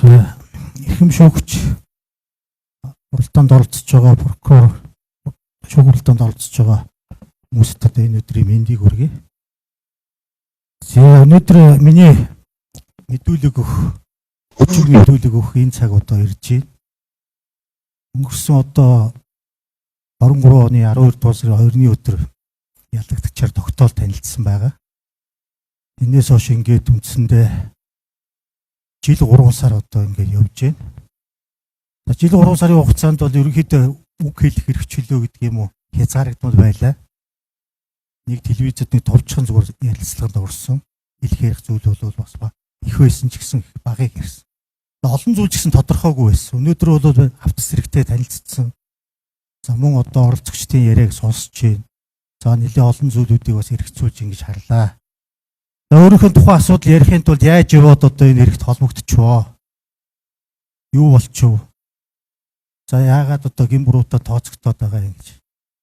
Эрхэм шүүгч, хуралдаанд оролцож байгаа прокурор, шүүх хуралдаанд оролцож байгаа хүмүүст одоо энэ өдрийн мэндийг хүргэе. За, өнөөдөр миний мэдүүлэг өгөх, хүчин мэдүүлэг өгөх энэ цаг одоо ирж байна. Өнгөрсөн одоо 23 оны 12 дугаар сарын 2-ны өдөр ялагдагчаар тогтоол танилцсан байгаа. Энээс хойш ингээд үндсэндээ жил 3 сар одоо ингээд явж байна. За, жил 3 сарын хугацаанд бол ерөнхийдөө үг хэлэх хэрэгчлөө гэдэг юм уу, хязгаарлагдмал байлаа. Нэг телевизэд нэг товчхон зүгээр ярилцлаганд орсон. Хэлэх ярих зүйл бол бас их байсан ч гэсэн багыг ярьсан. Олон зүйл ч гэсэн тодорхойгүй байсан. Өнөөдөр бол автос зэрэгтэй танилцсан. За, мөн одоо оролцогчдын яриаг сонсч байна. За, нэлээд олон зүйлүүдийг бас эргцүүлж ингэж харлаа. За, өөрийнхөө тухайн асуудал ярихын тулд яаж яваад одоо энэ хэрэгт холбогдчихвоо? Юу болчихв? За, яагаад одоо гин буруутай тооцогдоод байгаа юм гэж.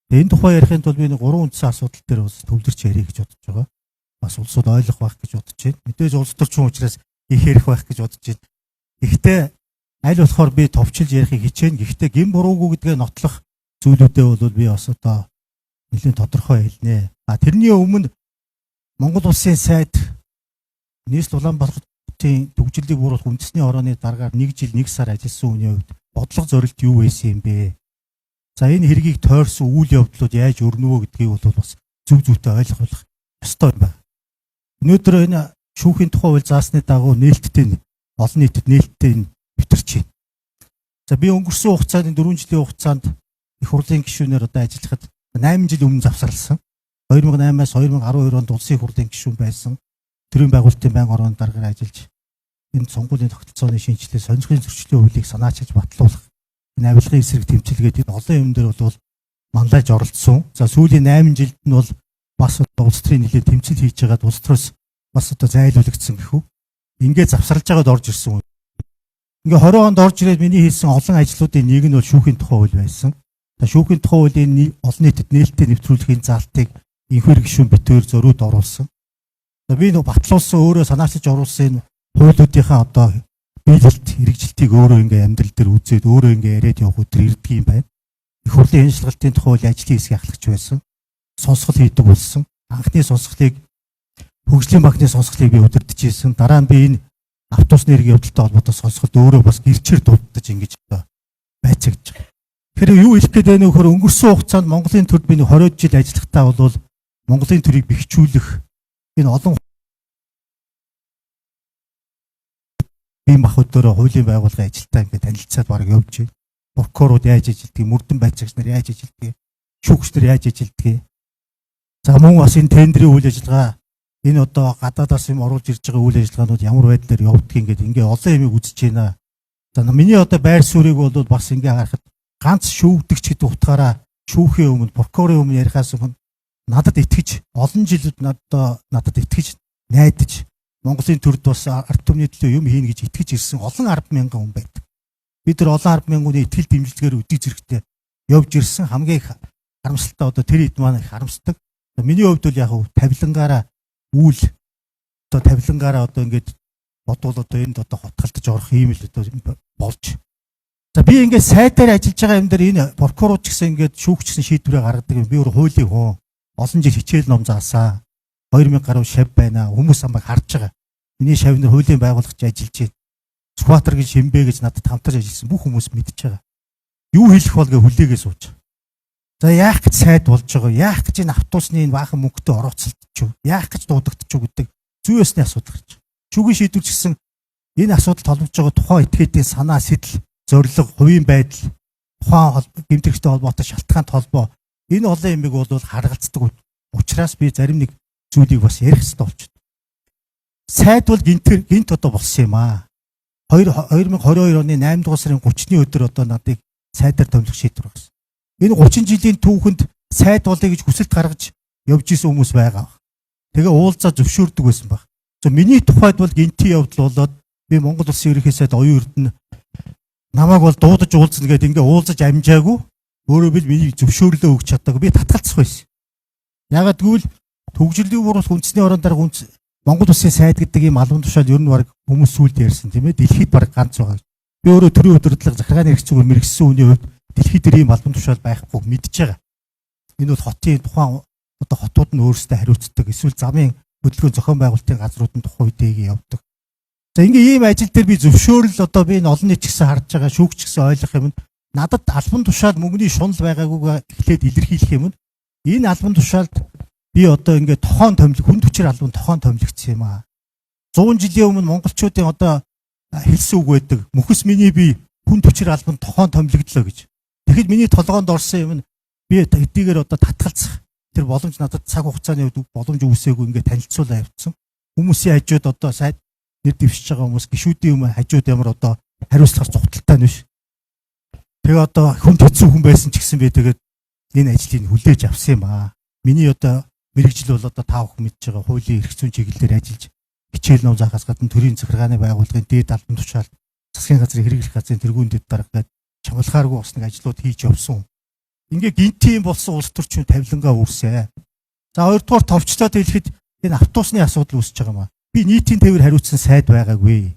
Энэ тухай ярихын тулд би нэг гурван үндсэн асуудал дээр бас төвлөрч ярих гэж бодож байгаа. Бас улсууд ойлгох байх гэж бодож байна. Мэдээж улс төрчин учраас их ярих байх гэж бодож байна. Гэхдээ аль болохоор би товчилж ярихыг хичээнэ. Гэхдээ гин буруугүй гэдгээ нотлох зүйлүүдээ бол би бас одоо нэлээд тодорхой хэлнэ. А тэрний өмнө Монгол Улсын сайд нийслэл Улаанбаатар хотын төгжрлийг бууруулах үндэсний орооны даргаар 1 жил 1 сар ажилласан хүний хувьд бодлого зорилт юу байсан юм бэ? За, энэ хэргийг тойрсон үйл явдлууд яаж өрнөвөө гэдгийг бол бас зөв зөвтэй ойлгох ёстой юм байна. Өнөөдөр энэ шүүхийн тухай хууль заасны дагуу нээлттэй, олон нийтэд нээлттэй нэвтэрч байна. За, би өнгөрсөн хугацаанд, 4 жилийн хугацаанд их хурлын гишүүнээр одоо ажиллахад 8 жил өмнө завсарласан. 2008-аас 2012 онд улсын их хурлын гишүүн байсан. Төрийн байгуулалтын байнгын орооны даргаар ажиллаж, энэ сонгуулийн тогтолцооны шинэчлэл, сонирхлын зөрчлийн хуулийг санаачилж батлуулах, энэ авилгын эсрэг тэмцэлгээд, энэ олон юм дээр бол манлайж оролцсон. За, сүүлийн 8 жилд нь бол бас одоо улс төрийн нэлээд тэмцэл хийж байгаад улс төрөөс бас одоо зайлуулагдсан гэх үү. Ингээд завсарлаж байгаад орж ирсэн. Ингээ 20 онд орж ирээд миний хийсэн олон ажлуудын нэг нь бол шүүхийн тухай хууль байсан. За, шүүхийн тухай хуулийн олон нийтэд нээлттэй нэвтрүүлэхийн заалтыг инхвэр гишүүн битээр зөрүүд оруулсан. За, би нэг батлуулсан, өөрөө санаачилж оруулсан энэ хуулиудынхаа одоо биелэлт, хэрэгжилтийг өөрөө ингээ амьдрал дээр үзээд, өөрөө ингээ яриад явах өдөр ирдэг юм байна. Их хурлын энэ шалгалтын тухай хуулийн ажлын хэсгийг ахлагч байсан. Сонсгол хийдэг болсон. Анхны сонсголыг, хөгжлийн банкны сонсголыг би удирдах байсан. Дараа нь би энэ автобусны хэрэг явдалтай холбоотой сонсголд өөрөө бас гэрчээр дуудаж ингэж одоо байцаагч байгаа. Тэгэхээр юу хэлэх гээд байна вэ гэхээр өнгөрсөн хугацаанд Монголын төрд би 20 жил ажиллахдаа бол Монголын төрийг бэхжүүлэх энэ олон бие махбодороо хуулийн байгууллагын ажилтаа ингээд танилцаад баг явж байна. Прокурорууд яаж ажилтгийг, мөрдөн байцаагч нар яаж ажилтгийг, шүүгч нар яаж ажилтгийг. За, мөн бас энэ тендрийн үйл ажиллагаа, энэ одоо гадаадаас юм оруулж ирж байгаа үйл ажиллагаанууд ямар байдлаар явдгийг ингээд ингээ олон юмыг үзэж байна. За, миний одоо байр суурийг бол бас ингээ харахад ганц шүүгдэгч гэдэг утгаараа шүүхийн өмнө, прокурорын өмнө ярихаас өмнө надад итгэж, олон жилүүд надад итгэж найдаж, Монголын төрд бас ард түмний төлөө юм хийнэ гэж итгэж ирсэн олон 10 мянган хүн байдаг. Бид нар олон 10 мянган хүний итгэл дэмжлэгээр өдий зэрэгтэй явж ирсэн. Хамгийн их харамсалтай одоо тэр хэд маань их харамсдаг. Миний хувьд бол яг тавилангаараа үйл одоо тавилангаараа одоо ингээд бодвол одоо энд одоо хотголдож орох юм л одоо болж. За, би ингээд сайдаар ажиллаж байгаа юм дээр энэ прокурор ч гэсэн ингээд шүүгч гэсэн шийдвэрээ гаргадаг юм. Би өөр хуулийн хүн, олон жил хичээл ном заасан. 2000 гаруй шав байна. Хүмүүс амбаг харж байгаа. Миний шавнар хуулийн байгуулагч ажиллаж байна. Сүхбаатар гэж хинбэ гэж надад хамтарч ажилласан бүх хүмүүс мэдж байгаа. Юу хэлэх бол гэ хүлээгээ сууж. За, яах гэж сайд болж байгаа? Яах гэж энэ автобусны энэ баахан мөнгөтэй орооцолдчих вэ? Яах гэж дуудагдчих вэ гэдэг зүй ёсны асуудал гарч байгаа. Шүүхийн шийдвэр ч гэсэн энэ асуудалд холбогдож байгаа тухайн этгээдийн санаа сэтэл, зорилго, хувийн байдал, тухайн гэмт хэрэгтэй холбоотой шалтгаан холбоо, энэ олон юмыг бол харгалздаг учраас би зарим нэг зүйлийг бас ярих хэрэгтэй болчиход. Сайд бол гинт гинт одоо болсон юм аа. 2022 оны 8 дугаар сарын 30-ны өдөр одоо надыг сайдаар томилох шийдвэр гаргасан. Энэ 30 жилийн түүхэнд сайд болъё гэж хүсэлт гаргаж явж исэн хүмүүс байгаа. Тэгээ уулзаа зөвшөөрдөг байсан баг. За, миний тухайд бол гинтийн явдал болоод би Монгол Улсын ерөнхий сайд оюун эрдэнэ намайг бол дуудаж уулзна гэдэг ингээ уулзаж амжаагүй. Өөрөө би миний зөвшөөрлөө өгч чадаагүй. Би татгалцах байсан. Ягаад гэвэл төгжрлийн бууруулах үндэсний орон дарга үндэс Монгол Улсын сайд гэдэг ийм албан тушаал ер нь баг хүмүүс сүлд ярьсан, тийм ээ. Дэлхийд баг ганц байгаа. Би өөрөө төрийн удирдлага, захиргааны эрх зүйн мэргэжсэн хүний хувьд дэлхийд дээр ийм албан тушаал байхгүй мэдж байгаа. Энэ бол хотын тухайн одоо хотууд нь өөрсдөө хариуцдаг, эсвэл замын хөдөлгөөн зохион байгуулалтын газрууд нь тухайн үедээ явдаг. За, ингээ ийм ажил дээр би зөвшөөрөл, одоо би энэ олон нийт ч гэсэн харж байгаа, шүүгч гэсэн ойлгох юм нь надад албан тушаал мөнгөний шунал байгаагүйгээ эхлээд илэрхийлэх юм нь энэ албан тушаалд би одоо ингээ тохоон томилог, хүн хүчээр албан тохоон томилогдсон юм аа. 100 жилийн өмнө монголчуудын одоо хэлсэн үг байдаг. Мөхөс миний бие хүн хүчээр албан тохоон томилогдлоо гэж. Тэгэхэд миний толгоонд орсон юм нь би хэдийгээр одоо татгалзах тэр боломж надад цаг хугацааны үед боломж үүсээгүй, ингээ танилцуулаа явцсан. Хүмүүсийн хажууд одоо сайд нэр дэвшиж байгаа хүмүүс гишүүдийн өмнө хажууд ямар одоо хариуцлагаас зугталтай нь биш. Тэгээ одоо хүн хэцүү хүн байсан ч гэсэн би тэгээд энэ ажлыг хүлээж авсан юм аа. Миний одоо мэргэжил бол одоо та бүхэн мэдж байгаа хуулийн эрх зүйн чиглэлээр ажиллаж, хичээл ном заахаас гадна төрийн захиргааны байгууллагын дээд албан тушаал, засгийн газрын хэрэглэх газрын тэргүүн дэд дарга гээд чамлахааргүй бас нэг ажлууд хийж явсан. Ингээ гинти юм болсон улс төрчин тавилангаа үүрсэ. За, хоёрдугаар товчлоод хэлэхэд энэ автобусны асуудал үүсэж байгаа юм аа. Би нийтийн тээвэр хариуцсан сайд байгаагүй.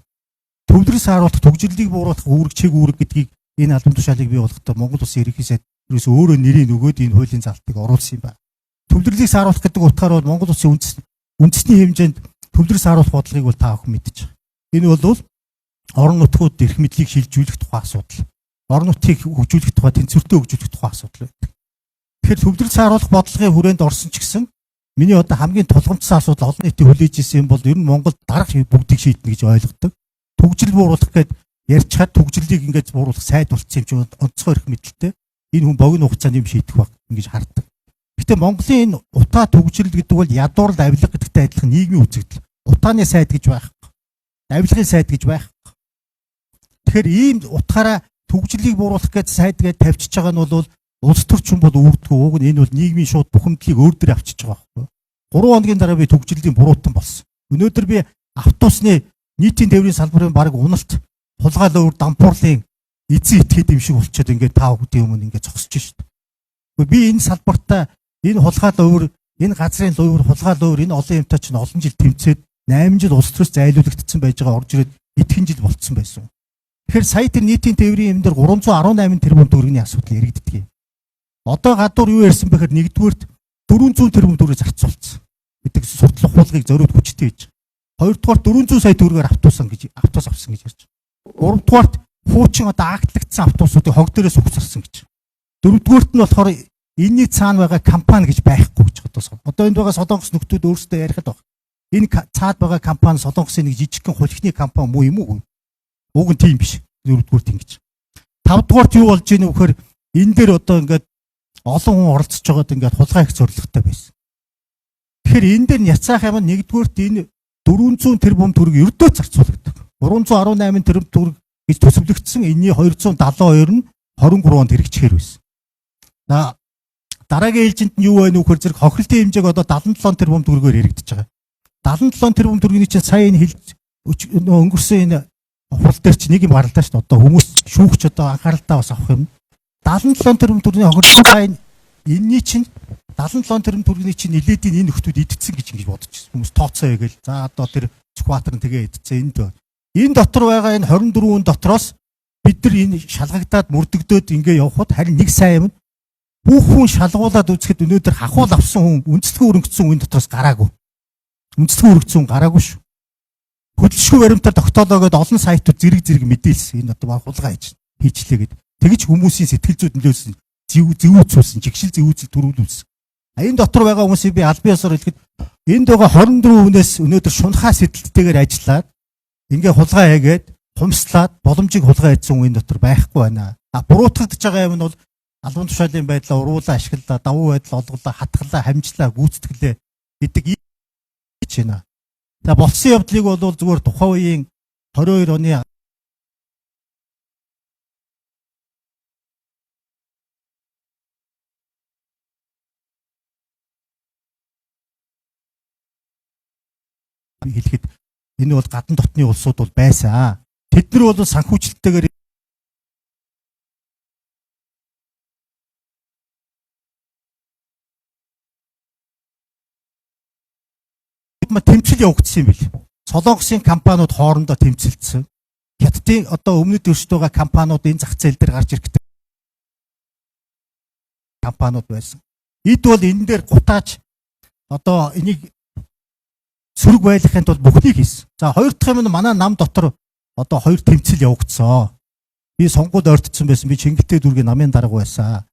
Төвлөрөл сааруулах, түгжрэлийг бууруулах үүрэг, чиг үүрэг гэдгийг энэ албан тушаалыг бий болгохдоо Монгол Улсын ерөнхий сайд ерөөсөө өөрөө нэрийг өгөөд энэ хуулийн залтыг оруулсан юм байна. Төвлөрлийг сааруулах гэдэг утгаар бол Монгол Улсын үндэсний хэмжээнд төвлөрөл сааруулах бодлогыг бол та бүхэн мэдэж байгаа. Энэ бол орон нутгууд эрх мэдлийг шилжүүлэх тухай асуудал. Орон нутгийг хөгжүүлэх тухай, тэнцвэртэй хөгжүүлэх тухай асуудал байдаг. Тэгэхээр төвлөрөл сааруулах бодлогын хүрээнд орсон ч гэсэн миний одоо хамгийн тулгамдсан асуудал, олон нийтийн хүлээж исэн юм бол ер нь Монголд дарах бүгдийг шийднэ гэж ойлгодог. Түгжрэл бууруулах гээд ярьчхад түгжрэлийг ингээд бууруулах сайд болчихсон юм чинь онцгой эрх мэдэлтэй. Энэ хүн богино хугацаанд юм шийдэх баг ингэж хардаг. Гэтэ Монголын энэ утаа түгжрэл гэдэг бол ядуурл авилга гэдэгтэй адилхан нийгмийн үзэгдэл. Утааны сайд гэж байхгүй. Авилгын сайд гэж байхгүй. Тэгэхээр ийм утгаараа түгжрэлийг бууруулах гэж сайд гэж тавьчихж байгаа нь бол улс төрчин бол үүрдэггүй. Уг нь энэ бол нийгмийн шууд бухимдлыг өөр дээр авчиж байгаа байхгүй. 3 хоногийн дараа би түгжрэлийн буруутан болсон. Өнөөдөр би автобусны нийтийн тээврийн салбарын баг уналт хулгай лөөр дампуурлын эзэн этгээд юм шиг болчиход ингээд та бүхний өмнө ингээд зогсож шít. Би энэ салбартаа энэ хулгай лөөр, энэ газрын лөөр, хулгай лөөр, энэ олон юмтай чинь олон жил тэмцээд 8 жил улс төрөөс зайлуулагдсан байж байгаа, орж ирээд идэхэн жил болцсон байсан. Тэгэхээр сая тэр нийтийн тээврийн юм дээр 318 тэрбум төгрөгийн асуудал яригддаг юм. Одоо гадуур юу ярьсан бэхээр нэгдүгээрт 400 тэрбум төгрөг зарцуулсан гэдэг суртал ухуулгыг зориуд хүчтэй хийж. Хоёрдугаар 400 сая төгрөгөөр автобус гэж автобус авсан гэж ярьж. Гуравдугаарт хуучин одоо актлагдсан автобусуудыг хог дээрээс угсарсан гэж. Дөрөвдүгээрт нь болохоор энэний цаана байгаа компани гэж байхгүй гэж одоо. Одоо энд байгаа солонгос нөхдүүд өөрсдөө ярихад баг. Энэ цаад байгаа компани солонгосын нэг жижигхэн хулхны компани муу юм уу? Уг нь тийм биш. Дөрөвдүгээрт ингэж. Тавдугаарт юу болж ийнэ вэхээр энэ дээр одоо ингээд олон хүн оролцож байгаад ингээд хулгай их зорилготой байсан. Тэгэхээр энэ дээр няцаах юм нэгдүгээрт энэ 400 тэрбум төгрөг ердөө зарцуулагдав. 318 тэрбум төгрөг гэж төсөвлөгдсөн энэний 272 нь 23 онд хэрэгжихээр байсан. За, дараагийн ээлжинд нь юу байна вэ гэхээр зэрэг хохирлтын хэмжээг одоо 77 тэрбум төгрөгөөр яригдчихэж байгаа. 77 тэрбум төгрөгийн чинь сая энэ хэлж өнгөрсөн энэ хурал дээр чи нэг юм гаралдаа шүү дээ. Одоо хүмүүс шүүгч одоо анхааралдаа бас авах юм. 77 тэрбум төгрөгийн хохирлын сайн энэний чинь 77 тэрбум төгрөгийн чинь нилээдийн энэ нөхдүүд идсэн гэж ингэж бодож байна. Хүмүүс тооцоо хийгээл. За, одоо тэр Сүхбаатар нь тэгээ идсэн энд байна. Энэ дотор байгаа энэ 24 хүн дотроос бид нар энэ шалгагдаад мөрдөгдөөд ингээ явхад харин нэг сайн юм бүх хүн шалгуулад үзэхэд өнөөдөр хахуул авсан хүн, үндэслэгээ өрөнгөцсөн хүн дотроос гараагүй. Үндэслэгээ өргөцсөн хүн гараагүй шүү. Хөдөлшгүй баримтаар тогтоолоо гэдээ олон сайтууд зэрэг зэрэг мэдээлсэн. Энэ одоо баг хулгай хийчлээ гэд. Тэгэж хүмүүсийн сэтгэл зүйд нөлөөлсөн, зэвүүцүүлсэн, жигшил зэвүүцэл төрүүлүүлсэн. Энэ дотор байгаа хүмүүсийг би албан ёсоор хэлэхэд энд байгаа 24 хүнээс өнөөдөр шунхаа сэтэлттэйгээр ажиллаад ингээ хулгай хийгээд хумслаад боломжийг хулгай хийсэн хүн энэ дотор байхгүй байна. А буруутгагдж байгаа юм нь бол албан тушаалын байдлаа уруулаа ашиглалаа, давуу байдал олголоо, хатгалаа, хамжлаа, гүйцэтгэлээ гэдэг хийж байна. За, болсон явдлыг бол зүгээр тухайн үеийн 22 оны хэлэхэд энэ бол гадна дотны улсууд бол байсан. Тэд нар бол санхүүжилттэйгээр маань тэмцэл явагдсан юм бил. Солонгосын компаниуд хоорондоо тэмцэлдсэн. Хятадын одоо өмнөд өршөд байгаа компаниуд энэ зах зээл дээр гарч ирэх компаниуд байсан. Эд бол энэ дээр гутааж одоо энийг сөрөг байлгахын тулд бүхнийг хийсэн. За, хоёр дахь юм нь манай нам дотор одоо хоёр тэмцэл явагдсан. Би сонгуульд ойртсон байсан. Би Чингэлтэй дүүргийн намын дарга байсан.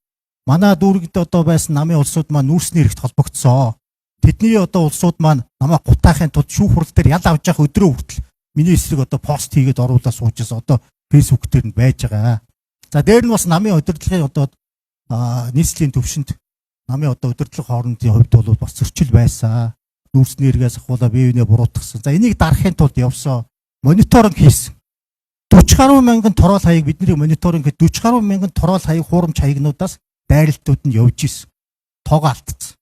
Манай дүүрэгт одоо байсан намын улсууд маань нүүрсний эрхт холбогдсон. Тэдний одоо улсууд маань намайг гутаахын тулд шүүх хурал дээр ял авч явах өдрөө хүртэл миний эсрэг одоо пост хийгээд оруулаад сууж байсан. Одоо Facebook дээр нь байж байгаа. За, дээр нь бас намын удирдлагын одоо нийслэлийн төвшөнд намын одоо удирдлага хоорондын хувьд бол бас зөрчил байсан. Нүүрсний эргээс ахуулаа бие биенээ буруутгасан. За, энийг дарахын тулд явсан. Мониторинг хийсэн. 40 гаруй мянган тороол хаяг бидний мониторинг хэд 40 гаруй мянган тороол хаяг, хуурамч хаягнуудаас дайралтууд нь явж исэн. Тоогоо алдсан.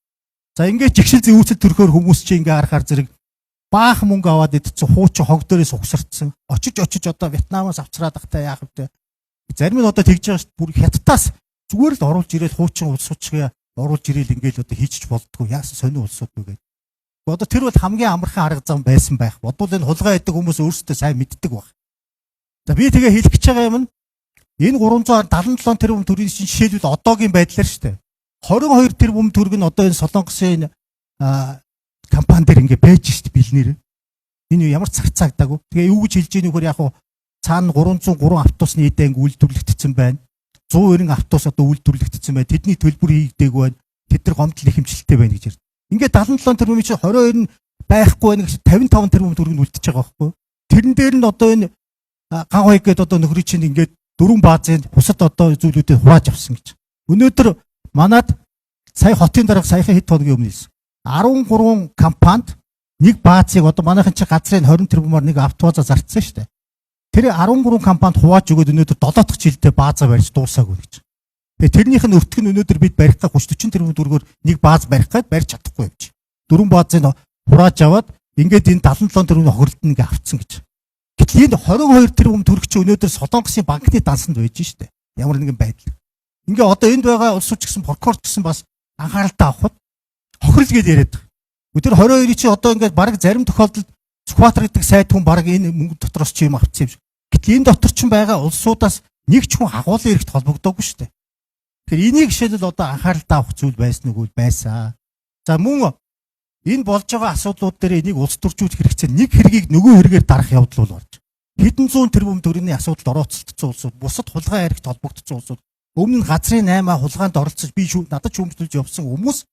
За, ингээд жигшил зэвүүсэл төрхөөр хүмүүс чи ингээ харахаар зэрэг баахан мөнгө аваад идсэн, хуучин хог дээрээс угсарцсан. Очиж очиж одоо Вьетнамаас авчраад ахтай яах вэ? Зарим нь одоо тэгж байгаа шүү дээ. Бүр хятадаас зүгээр л оруулж ирээд хуучин улсуучгаа оруулж ирээл ингээл одоо хийчих болдгоо. Яасан сонио улсууд вэ гэдэг. Одоо тэр бол хамгийн амархан арга зам байсан байх. Бодвол энэ хулгай байдаг хүмүүс өөрсдөө сайн мэддэг байх. За, би тэгээ хэлэх гэж байгаа юм нь энэ 377 тэрбум төгрөгийн чинь жишээлбэл одоогийн байдлаар шүү дээ. 22 тэрбум төгрөг нь одоо энэ Солонгосын компани дээр ингээ байж шүү дээ бэлнээр. Энэ ямар цаг цагдаагүй. Тэгээ юу гэж хэлж ийн нөхөр яг цаана 303 автобусны эд анги үйлдвэрлэгдсэн байна. 190 автобус одоо үйлдвэрлэгдсэн байна. Тэдний төлбөр хийгдээгүй байна. Тэд нар гомдол ихэмжлэлтэй байна гэж ярьд. Ингээд 77 тэрбумын чинь 22 нь байхгүй байна гэж 55 тэрбум төгрөг нь үлдчихэж байгаа байхгүй юу? Тэрэн дээр нь одоо энэ ган хоёг гээд одоо нөхрийн чинь ингээд дөрвөн баазын бусад одоо зүйлүүдэд хувааж авсан гэж. Өнөөдөр манад сая хотын дарга саяхан хэд хоногийн өмнө хэлсэн. 13 компанид нэг баазыг одоо манайхан чи газрын 20 тэрбумаар нэг автобаза зарцсан шүү дээ. Тэр 13 компанид хувааж өгөөд өнөөдөр 7 дахь жилдээ бааза барьж дуусаагүй гэж. Тэгээ тэрнийх нь өртг нь өнөөдөр бид барих гэж 30 40 тэрбум төгрөгөөр нэг бааз барих гээд барьж чадахгүй явж. Дөрвөн баазыг хурааж аваад ингээд энэ 77 тэрбумын хохирлт нь ингээ авцсан гэж. Гэтэл энэ 22 тэрбум төгрөг чи өнөөдөр Солонгосын банкны дансанд байж штэ. Ямар нэгэн байдал. Ингээ одоо энд байгаа улсууд ч гэсэн, прокурор ч гэсэн бас анхааралтай авахд хохирол гээд яриад байгаа. Тэр 22-ыг чи одоо ингээд бараг зарим тохиолдолд Сүхбаатар гэдэг сайд хүн бараг энэ мөнгө дотроос чи юм авчихсан юм шиг. Гэтэл энэ дотор ч байгаа улсуудаас нэг ч хүн агуулгын эрхт холбогдоогүй шүү дээ. Тэгэхээр энийг жишээлбэл одоо анхааралтай авах зүйл байсан уу байсан. За, мөн энэ болж байгаа асуудлууд дээр энийг улс төржүүлэх хэрэгцээ, нэг хэргийг нөгөө хэрэгээр дарах явдал бол болж. Хэдэн зуун тэрбум төгрөгийн асуудалд орооцолдсон улсууд, бусад хулгай эрхт холбогдсон улсууд, өмнө нь газрын 8 хулгайнд оролцож би надад шүүмжлүүлж явсан хүмүүс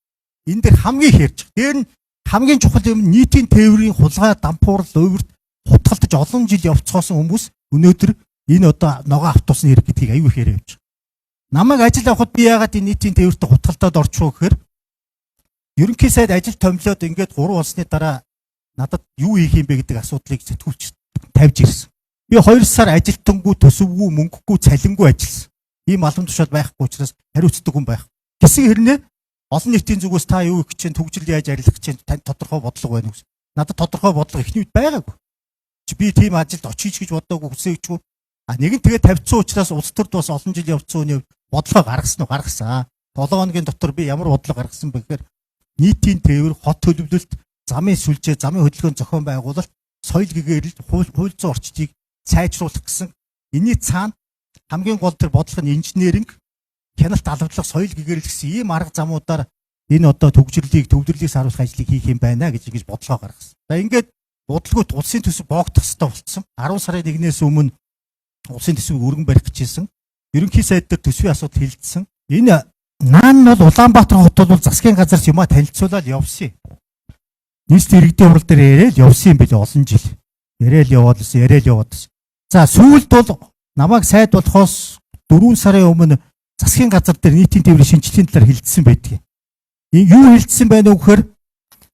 энэ дээр хамгийн их ярьж байгаа. Дээр нь хамгийн чухал юм нийтийн тээврийн хулгай, дампуурал, уйварт хутгалдаж олон жил явцгоосон хүмүүс өнөөдөр энэ одоо ногоон автобусны хэрэг гэдгийг аюу их яриа явж байгаа. Намайг ажил авахд би яагаад энэ нийтийн тээвэрт хутгалдаад орчих вэ гэхээр ерөнхий сайд ажил томилоод ингээд 3 болсны дараа надад юу хийх юм бэ гэдэг асуудлыг сэтгүүлч тавьж ирсэн. Би 2 сар ажилтангүй, төсөвгүй, мөнгөгүй, цалингүй ажилласан. Ийм албан тушаал байхгүй учраас хариуцдаг хүн байх. Гэсэн хэрнээ олон нийтийн зүгээс та юу хийх чинь, түгжрэл яаж арилгах чинь, танд тодорхой бодлого байна уу? Надад тодорхой бодлого эхний үед байгаагүй. Чи би тийм ажилд очиж гэж бодоагүй, хүсээвчгүй. А нэг нь тэгээ тавьчихсан учраас улс төрд бас олон жил явцсан үний бодлого гаргасан уу, гаргасан. 7 хоногийн дотор би ямар бодлого гаргасан бэ гэхээр нийтийн тээвэр, хот төлөвлөлт, замын сүлжээ, замын хөдөлгөөн зохион байгуулалт, соёл гэгээрэл, хууль зүйн орчдыг сайжруулах гэсэн энэний цаана хамгийн гол тэр бодлого нь инженеринг, хяналт албадлах, соёл гэгээрэл гэсэн ийм арга замуудаар энэ одоо төгжрлийг, төвлөрлийг саруулах ажлыг хийх юм байна гэж ингэж бодлогоо гаргасан. За, ингээд удалгүйт улсын төсөв боогдох ёстой болцсон. 10 сарын 1-ээс өмнө улсын төсвийг өргөн барих гэж хэлсэн. Ерөнхий сайд дээр төсвийн асуудал хилдсэн. Энэ наан нь бол Улаанбаатар хот бол засгийн газар юмаа танилцуулаад явсан юм. Нийслэлийн иргэдийн хурал дээр яриад явсан юм билээ олон жил. Яриад яваад л яриад яваад. За, сүүлд бол намайг сайд болохоос 4 сарын өмнө засгийн газар дээр нийтийн тээврийн шинжилгээний талаар хилдсэн байдаг. Юу хилдсэн байна вэ гэхээр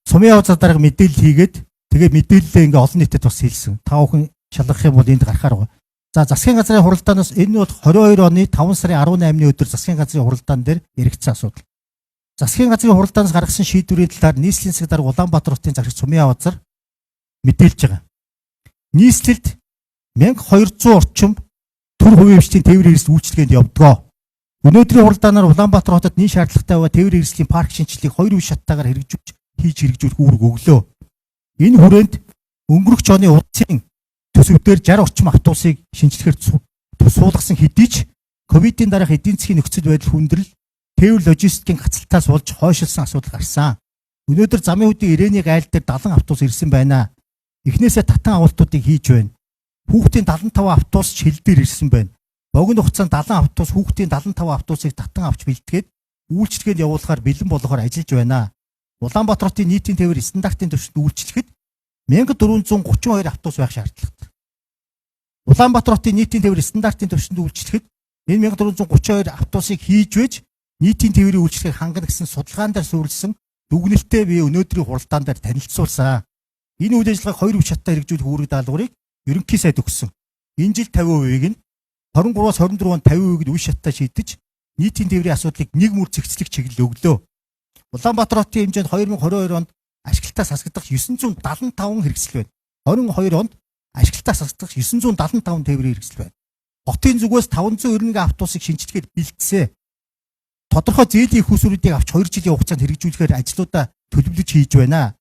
сумын явц дарга мэдээлэл хийгээд тэгээ мэдээлэлээ ингээ олон нийтэд бас хэлсэн. Та бүхэн шалгах юм бол энд гарахаар байгаа. За, засгийн газрын хуралдаанаас энэ бол 22 оны 5 сарын 18-ны өдөр засгийн газрын хуралдаан дээр яригдсан асуудал. Засгийн газрын хуралдаанаас гаргасан шийдвэрийн талаар нийслэлийн засаг дарга Улаанбаатар хотын захирагч Сумын Авазар мэдээлж байгаа. Нийслэлд 1200 орчим төр хувийн хвшлийн тээврийн хэрэгсэл үйлчилгээнд явдгоо. Өнөөдрийн хуралдаанаар Улаанбаатар хотод нийт шаардлагатай байгаа тээврийн хэрэгслийн парк шинжилгээг хоёр үе шаттайгаар хэрэгжүүлж хийж хэрэгжүүлэх үүрэг өглөө. Энэ хүрээнд өнгөрөх оны улсын төсөв дээр 60 орчим автобусыг шинжлэхээр суулгасан хэдий ч ковидын дараах эдийн засгийн нөхцөл байдал хүндрэл, тээвэр логистикийн гацалтаас болж хойшилсан асуудал гарсан. Өнөөдөр замын хөдийн Ирэний гайл дээр 70 автобус ирсэн байна. Эхнээсээ татан авалтуудыг хийж байна. Хүүхдийн 75 автобус ч хил дээр ирсэн байна. Богино хугацаанд 70 автобус, хүүхдийн 75 автобусыг татан авч бэлтгээд үйлчилгээнд явуулахаар бэлэн болгохоор ажиллаж байна. Улаанбаатар хотын нийтийн тээвэр стандартын түвшинд үйлчлэхэд 1432 автобус байх шаардлагатай. Улаанбаатар хотын нийтийн тээвэр стандартын түвшинд үйлчлэхэд энэ 1432 автобусыг хийж байж нийтийн тээврийн үйлчлэгийг хангана гэсэн судалгаан дээр суурилсан дүгнэлтээ би өнөөдрийн хуралдаан дээр танилцуулсан. Энэ үйл ажиллагааг хоёр үе шаттай хэрэгжүүлэх үүрэг даалгаврыг ерөнхий сайд өгсөн. Энэ жил 50%-ийг нь 23-аас 24 онд 50%-ийг нь үе шаттай шийдэж нийтийн тээврийн асуудлыг нэг мөр зэгцлэх чиглэл өглөө. Улаанбаатар хотын хэмжээнд 2022 онд ашиглалтаас хасагдах 975 хэрэгсэл байна. 22 онд ашиглалтаас хасагдах 975 тээврийн хэрэгсэл байна. Хотын зүгээс 591 автобусыг шинжлэхээр бэлтсэн. Тодорхой зээлийн их усүрүүдийг авч 2 жилийн хугацаанд хэрэгжүүлэхээр ажлуудаа төлөвлөж хийж байна.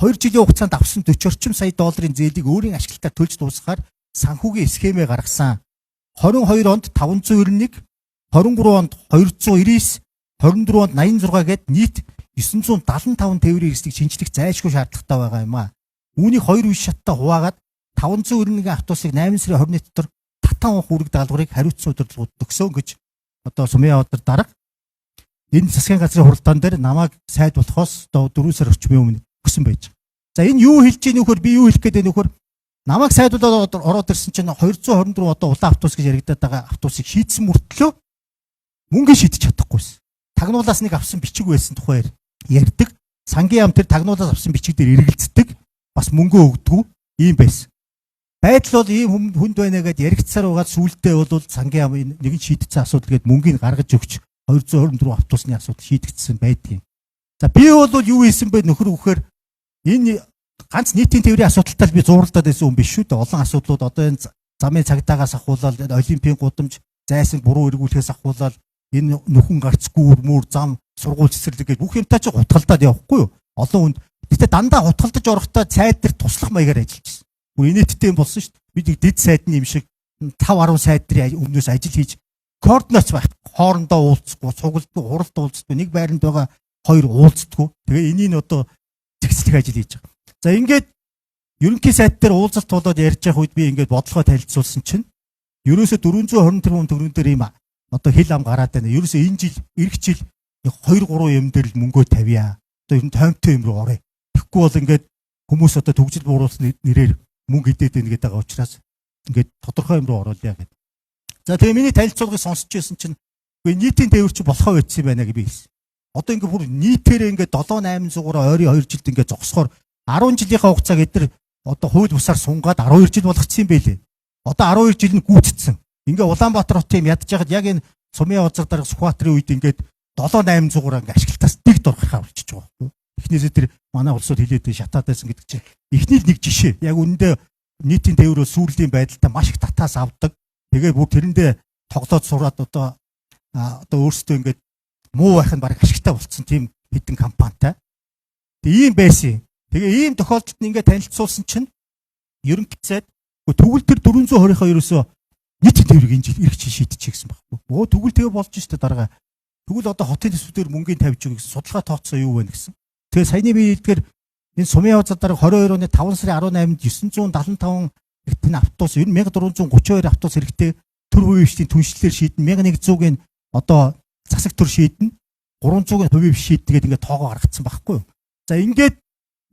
2 жилийн хугацаанд авсан 40 орчим сая долларын зээлийг өөрийн ашиглалтаар төлж дуусгахаар санхүүгийн схемээ гаргасан. 22 онд 591, 23 онд 299, 24 онд 86 гээд нийт 975 тээврийн хэрэгслийг шинжлэх зайлшгүй шаардлагатай байгаа юм аа. Үүнийг хоёр үе шаттай хуваагаад 591 автобусыг 8 сарын 20-ны дотор татан авах үүрэг даалгаврыг хариуцсан удирдлагууд өгсөн гэж одоо Сумын явдар дарга энэ засгийн газрын хуралдаан дээр намайг сайд болохоос одоо 4 сар орчмын өмнө өгсөн байж байгаа. За, энэ юу хэлж ийн нөхөр, би юу хэлэх гээд байна нөхөр, намайг сайдуулаад ороод ирсэн чинь 224 одоо улаан автобус гэж яригадаад байгаа автобусыг шийдсэн мөртлөө мөнгө шийдэж чадахгүйсэн. Тагнуулаас нэг авсан бичиг байсан тухай ярьдаг. Сангийн яам тэр тагнуулаас авсан бичиг дээр эргэлздэг. Бас мөнгө өгдөггүй ийм байсан. Байдал бол ийм хүнд байна гэдээ яригдсаар байгаад сүүлдээ бол сангийн яам нэгэн шийдсэн асуудал гээд мөнгийг гаргаж өгч 224 автобусны асуудал шийдэгдсэн байдгийн. За, би бол юу хийсэн бэ нөхөр үхээр энэ ганц нийтийн тээврийн асуудалтай би зууралдаад байсан юм биш шүү дээ. Олон асуудлууд одоо энэ замын цагдаагаас ахуулаад олимпийн гудамж зайсан буруу эргүүлэхээс ахуулаад энэ нөхөн гарц гүүр мүр зам сургууль цэцэрлэг гэж бүх юмтай чи хутгалдаад явахгүй юу? Олон хүнд. Гэтэ дандаа хутгалдаж орохдоо сайд дээр туслах маягаар ажиллаж байсан. Бүр инээдтэй юм болсон шүү дээ. Би нэг дэд сайдны юм шиг 5 10 сайд дэрийн өмнөөс ажил хийж координац байх. Хоорондоо уулзахгүй, цуглдгүй, хуралд уулздаг, нэг байранд байгаа хоёр уулздаггүй. Тэгээ энийг нь одоо зэгцлэх ажил хийж байгаа. За, ингээд ерөнхий сайд дээр уулзалт болоод ярьж явах үед би ингээд бодлогоо танилцуулсан чинь ерөөсө 420 тэрбум төгрөгөн дээр ийм одоо хил ам гараад байна. Ерөөсө энэ жил, эх жил 2 3 юм дээр л мөнгөө тавья. Одоо ер нь тоймтой юм руу оръё. Тэгэхгүй бол ингээд хүмүүс одоо төгжил бууруулсан нэрээр мөнгө идээд байна гэдэг байгаа учраас ингээд тодорхой юм руу оруулъя гэдэг. За, тэгээ миний танилцуулгыг сонсч байсан чинь үгүй, нийтийн тээвэр чи болохоо байсан юм байна гэж би хэлсэн. Одоо ингээд бүр нийтээрээ ингээд 7 800-аар ойрын 2 жилд ингээд зогсохоор 10 жилийнхаа хугацааг эдгээр одоо хууль бусаар сунгаад 12 жил болгоцсон юм байлээ. Одоо 12 жил нь гүйцэтсэн. Ингээ Улаанбаатар хотын юм ядж яхад яг энэ Сумын явцар дарга Сүхбаатарын үед ингээд 7 800-аар ингээ ашиглалтаас дэг дурхахаа болчихж байгаа байхгүй. Эхнээсээ тэр манай улсууд хилээд шатаад байсан гэдэг чинь эхний л нэг жишээ. Яг үүндээ нийтийн тээврөө сүүрлийн байдалтай маш их татаас авдаг. Тэгээ бүр тэрэндээ тоглоод сураад одоо өөрсдөө ингээд муу байх нь баг ашигтай болцсон тийм хэдэн компанитай. Тэгээ ийм байсан. Тэгээ ийм тохиолдолд ингээд танилцуулсан чинь ерөнхий сайд тэгвэл тэр 420-ийнхаа ерөөсөө нийтийн тээврийг энэ жил эрх чи шийдчихье гэсэн байхгүй. Өө, тэгвэл тэгээ болж штэ дарга. Тэгвэл одоо хотын төсвүүдээр мөнгөний тавьж өгөх гэсэн судалгаа тооцоо юу вэ гэсэн. Тэгээ саяны би хэлдгээр энэ Сумын явц дарга 22 оны 5 сарын 18-нд 975 энэ автобус ер нь 1432 автобус хэрэгтэй төр хувийн хвшлийн түншлэлээр шийдэн 1100-ийн одоо засаг төр шийдэн 300-ийн хувийн хвш шийддэг гэдэг ингээд тоогоо гаргацсан байхгүй юу. За, ингээд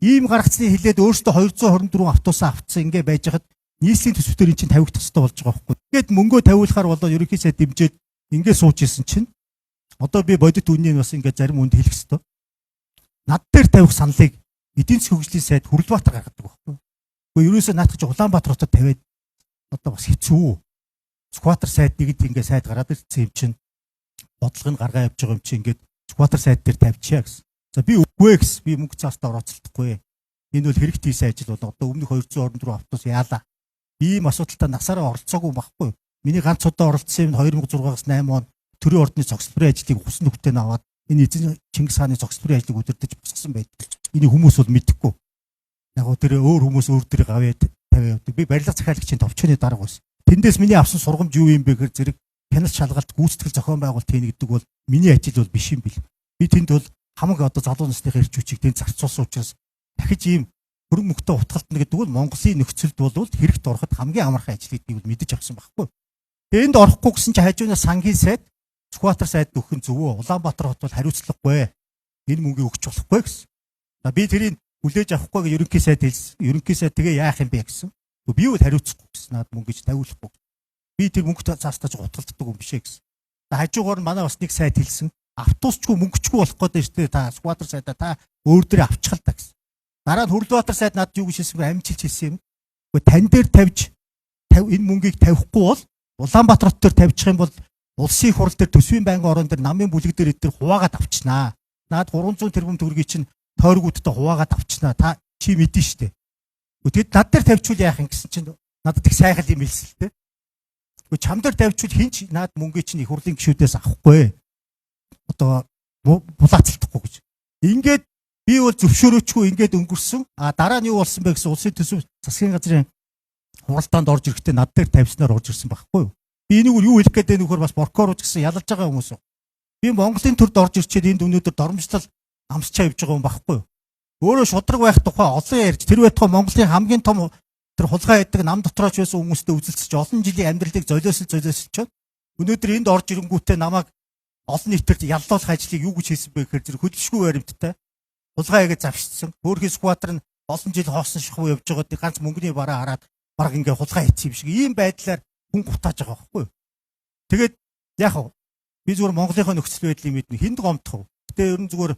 ийм гаргацныг хэлээд өөртөө 224 автобусаа авцсан ингээд байж хахад нийслэлийн төсвүүдээр эн чинь тавигдах хэрэгтэй болж байгаа байхгүй. Ингээд мөнгөө тавиулахаар болоод ерөнхий сайд дэмжиж ингээд сууж исэн чинь одоо би бодит үннийг бас ингээд зарим үнд хэлэх хэрэгтэй. Над дээр тавих саналыг эдийн засгийн хөгжлийн сайд Хүрэлбаатар гаргадаг байхгүй. Гэхдээ ерөөсөө наадах чи Улаанбаатар хотод тавиад одоо бас хэцүү. Сүхбаатар сайд нэгд ингээд сайд гараад ирсэн юм чинь бодлого нь гаргаа явж байгаа юм чи ингээд Сүхбаатар сайд дээр тавьчихъя гэсэн. За, би үгүй гэсэн. Би мөнгө цаастаа орооцолдохгүй. Энэ бол хэрэгт хийсэн ажил бол одоо өмнөх 224 автобус яалаа. Би ийм асуудалтай насаараа оролцоогүй байхгүй. Миний ганц удаа оролцсон юм 2006-аас 8 он төрийн ордны зогсолборын ажлыг ус нүхтэй аваад энэ эзэн Чингис хааны зогсолборын ажлыг удирдах босгосон байдаг. Энийг хүмүүс бол мэдэхгүй. Яг гоо тэр өөр хүмүүс өөр дээр гавьяа тавиа явдаг. Би барилга захиалагчийн товчооны дарга байсан. Тэндээс миний авсан сургамж юу юм бэ гэхээр зэрэг хяналт шалгалт гүйцэтгэл зохион байгуулалт хийнэ гэдэг бол миний ажил бол биш юм бил. Би тэнд бол хамаг одоо залуу насныхаа эрч хүчийг тэнд зарцуулсан учраас дахиж ийм хөрөнгө мөнгөтэй утгалтна гэдэг бол Монголын нөхцөлд бол хэрэгт ороход хамгийн амархан ажил гэдгийг бол мэдэж авсан байхгүй. Тэгээ энд орохгүй гэсэн чинь хажуунаас сангийн сайд Сүхбаатар сайд өгөх нь зөв. Улаанбаатар хот бол хариуцлагагүй. Энэ мөнгийг өгч болохгүй гэсэн. За би тэрийг хүлээж авахгүй гэж ерөнхий сайд хэлсэн. Ерөнхий сайд тэгээ яах юм бэ гэсэн. Би бол хариуцахгүй гэсэн. Наад мөнгөж тавиулахгүй. Би тэр мөнгөт заастаж гутгалддаг юм биш ээ гэсэн. Хажуугаар нь манай бас нэг сайд хэлсэн. Автобусчгүй мөнгөчгүй болох гээд байна шүү дээ. Та Сүхбаатар сайдаа та өөр дээрээ авчихал та гэсэн. Дараа нь Хөрлөбаатар сайд надад юу гэж хэлсэн бэ? Амжилт хэлсэн юм. Гэхдээ тань дээр тавьж энэ мөнгийг тавихгүй бол Улаанбаатар хот дээр тавьчих юм бол улсын их хурал дээр төсвийн байнгын орон дээр намын бүлэг дээр эдгээр хуваагаад авчнаа. Наад 300 тэрбум төгрөгийг чинь тойргуудтай хуваагаад авчнаа. Та чи мэдэн штэ. Тэгэд над дээр тавьчвал яах юм гэсэн чинь надад их сайхан юм хэлсэн л дээ. Гэхдээ чам дээр тавьчвал хинч наад мөнгийг чинь их хурлын гишүүдээс авахгүй. Одоо булаацалдахгүй гэж. Ингээд би бол зөвшөөрөөчгүй ингээд өнгөрсөн. А дараа нь юу болсон бэ гэсэн улсын төсөв засгийн газрын хуралдаанд орж ирэхдээ над дээр тавьснаар орж ирсэн байхгүй юу? Би энийг юу хэлэх гээд байна вөхөр бас боркоор гэсэн ялалж байгаа хүмүүс. Би Монголын төрд орж ирчээд энд өнөөдөр доромжлол амсчаа явж байгаа юм байхгүй юу? Өөрөө шудраг байх тухай олон ярьж тэр байтугай Монголын хамгийн том тэр хулгай байдаг нам дотрооч байсан хүмүүстэй үзэлцэж олон жилийн амьдралыг золиослж өнөөдөр энд орж ирэнгүүтээ намайг олон нийтээр яллуулах ажлыг юу гэж хийсэн бэ гэхээр зэрэг хөдөлшгүй баримттай хулгай хийгээд завшчихсан. Хөөрхий Сүхбаатар нь олон жил хоосон шахуу явж байгаад ганц мөнгөний бараа хараад баг ингээ хулгай хийсэн юм шиг ийм байдлаар хүн гутааж байгаа байхгүй юу. Тэгээд яг би зүгээр Монголынхоо нөхцөл байдлыг мэднэ. Хүнд гомдох уу. Гэтэ ер нь зүгээр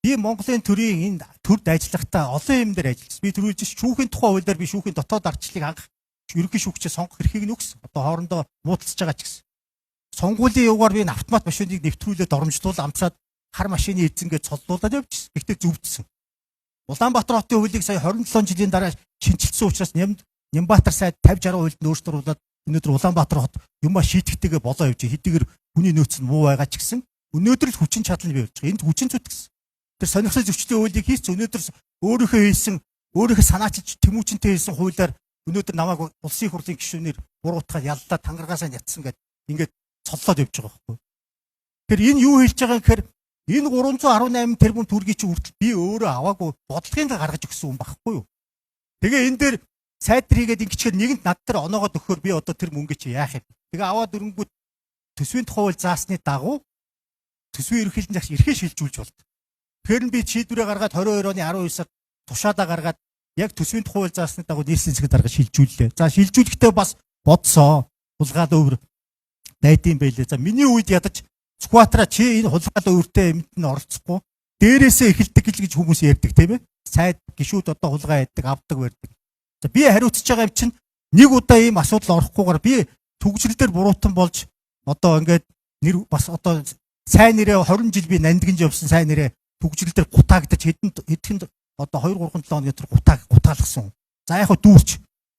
би Монголын төрийн энэ төрд ажиллахдаа олон юм дээр ажилласан. Би түрүүлж шүүхийн тухай хуулиар би шүүхийн дотоод ардчлалыг анх ерөнхий шүүгчээ сонгох эрхийг нь өгсөн. Одоо хоорондоо муудалцж байгаа ч гэсэн. Сонгуулийн юугаар би энэ автомат машиныг нэвтрүүлээд доромжлуул амцаад хар машины эзэнгээ цоллуулаад явчихсан. Гэхдээ зөвдсөн. Улаанбаатар хотын хуулийг сая 27 жилийн дараа шинэчилсэн учраас Нямбатар сайд 50 60 хуульд нь өөрчлөлт оруулаад өнөөдөр Улаанбаатар хот юмаа шийтгэхтэйгээ болоо явж. Хэдийгээр хүний нөөц нь муу байгаа ч гэсэн өнөөдөр л хүчин чадал нь бий болж байгаа. Энд хүчин зүтгэсэн. Тэр сонирхол зөрчлийн хуулийг хийц өнөөдөр өөрийнхөө хийсэн өөрийнхөө санаачилж Тэмүүчинтэй хийсэн хуулиар өнөөдөр намайг улсын их хурлын гишүүнээр буруутгаад яллаа тангаргаасаа нятсан гэд ингээд цоллоод явж байгаа байхгүй. Тэгэхээр энэ юу хэлж байгаа юм гэхээр энэ 318 тэрбум төгрөгийг чи хүртэл би өөрөө аваагүй бодлогын гаргаж өгсөн юм байхгүй юу. Тэгээ энэ дээр сайд хийгээд ингэчээр нэгэнт над дээр оноогоод өгөхөөр би одоо тэр мөнгө чи яах юм. Тэгээ аваад өрөнгүүд төсвийн тухай хууль заасны дагуу төсвийн ерөнхийлөн загш эрхээ шилжүүлж болд. Тэгэхээр нь би шийдвэрээ гаргаад 22 оны 12 сард тушаалаа гаргаад яг төсвийн тухай хууль заасны дагуу нийслэлийн засгийн дарга шилжүүллээ. За шилжүүлэхдээ бас бодсоо хулгаал өвөр дайдын байлээ. За миний үед ядаж Сүхбаатараа чи энэ хулгаал өвөртэй юмд нь оролцохгүй дээрээсээ эхэлдэг гэж хүмүүс ярьдаг тийм ээ. Сайд гişүүд одоо хулгай байдаг, авдаг барьдаг. За би хариуцж байгаа юм чинь нэг удаа ийм асуудал орохгүйгээр би түгжрэл дээр буруутан болж одоо ингээд нэр бас одоо сайн нэрээ 20 жил би нандинж явсан сайн нэрээ түгжрэл дээр гутаагдаж хэдхэн одоо 2 3 7 хоногийн дотор гутаалгасан. За яг хөө дүүрч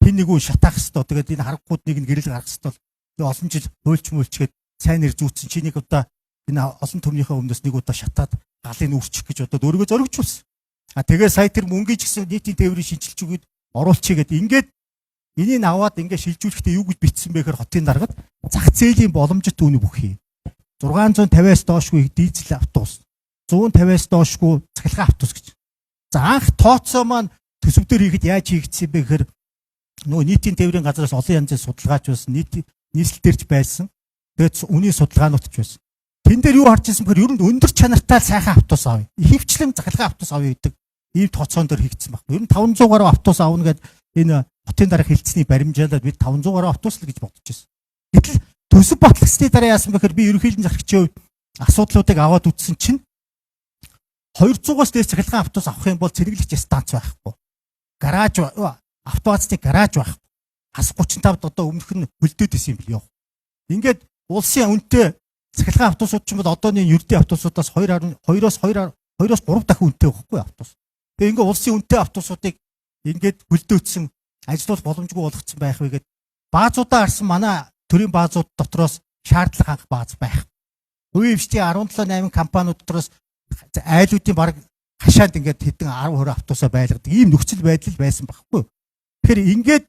хин нэг үе шатаах хэвээр тэгээд энэ харангууд нэг нь гэрэл гаргах хэвээр би олон жил хуульч муульчгээд сайн нэр зүүцсэн чи нэг удаа энэ олон түмнийхээ өмнөөс нэг удаа шатаад галыг нүрчих гэж бодоод өөрийгөө зоригжуулсан. А тэгээ сая тэр мөнгийг ч гэсэн нийтийн тээврийн шинжилж өгöd оруулчихъя гэд ингээд энийг аваад ингээд шилжүүлэхдээ юу гэж бичсэн бэ гэхээр хотын даргад зах зээлийн боломжит үнэ бүхий 650-аас доошгүй дизель автобус 150-аас доошгүй цахилгаан автобус гэж. За анх тооцоо маань төсөв дээр хийхэд яаж хийгдсэн бэ гэхээр нөгөө нийтийн тээврийн газраас олон янзын судалгаач байсан, нийслэл дээрч байсан. Тэгээд үнийн судалгаанууд ч байсан. Тэн дээр юу харж ирсэн бэхээр ер нь өндөр чанартай сайхан автобус авъя. Ихэвчлэн цахилгаан автобус авъя гэдэг ийм тооцоон дээр хийгдсэн баг. Ер нь 500 гаруй автобус авна гэд энэ хотын дарга хэлцсэний баримжаалаад бид 500 гаруй автобус л гэж бодож байсан. Гэтэл төсөв батлагдсны дараа яасан бэхээр би ерөнхийлөн зархигчийн хувьд асуудлуудыг аваад үзсэн чинь 200-аас дээш цахилгаан автобус авах юм бол цэргэлэгч станц байхгүй. Гараж автобусны гараж байхгүй. Хас 35-д одоо өмнөх нь хөлдөөд исэн юм бил ёо. Ингээд улсын үнэтэй цахилгаан автобусууд ч юм бол одооны ердийн автобусуудаас 2.2-оос 2-оос 3 дахин үнэтэй байхгүй автобус. Тэгээ ингээ улсын үнэтэй автобусуудыг ингээд хөлдөөцсөн ажиллах боломжгүй болгоцсон байх вэ гэд баазуудаа харсан манай төрийн баазууд дотроос шаардлага хангах бааз байх. Хувийн хвшлийн 17 8 компаниуд дотроос айлуудын баг хашаанд ингээд хэдэн 10 20 автобусаа байлгадаг ийм нөхцөл байдал байсан байхгүй. Тэгэхээр ингээд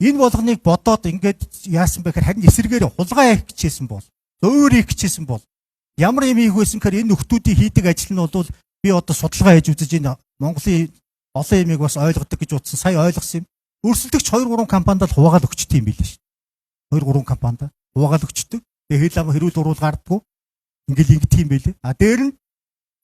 энэ болгоныг бодоод ингээд яасан бэ гэхээр харин эсрэгээр хулгай хийх гэжсэн бол, зөөр хийх гэжсэн бол ямар юм хийх байсан гэхээр энэ нөхдүүдийн хийдэг ажил нь бол би одоо судалгаа хийж үзэж энэ Монголын олон юмыг бас ойлгодог гэж утсан, сая ойлгосон юм. Өрсөлдөгч 2 3 компанид л хуваагаал өгчтэй юм билээ шүү. 2 3 компанид хуваагаал өгчдөг. Тэгээ хэл ам хэрүүл уруул гардггүй. Ингээл ингэдэг юм билээ. А дээр нь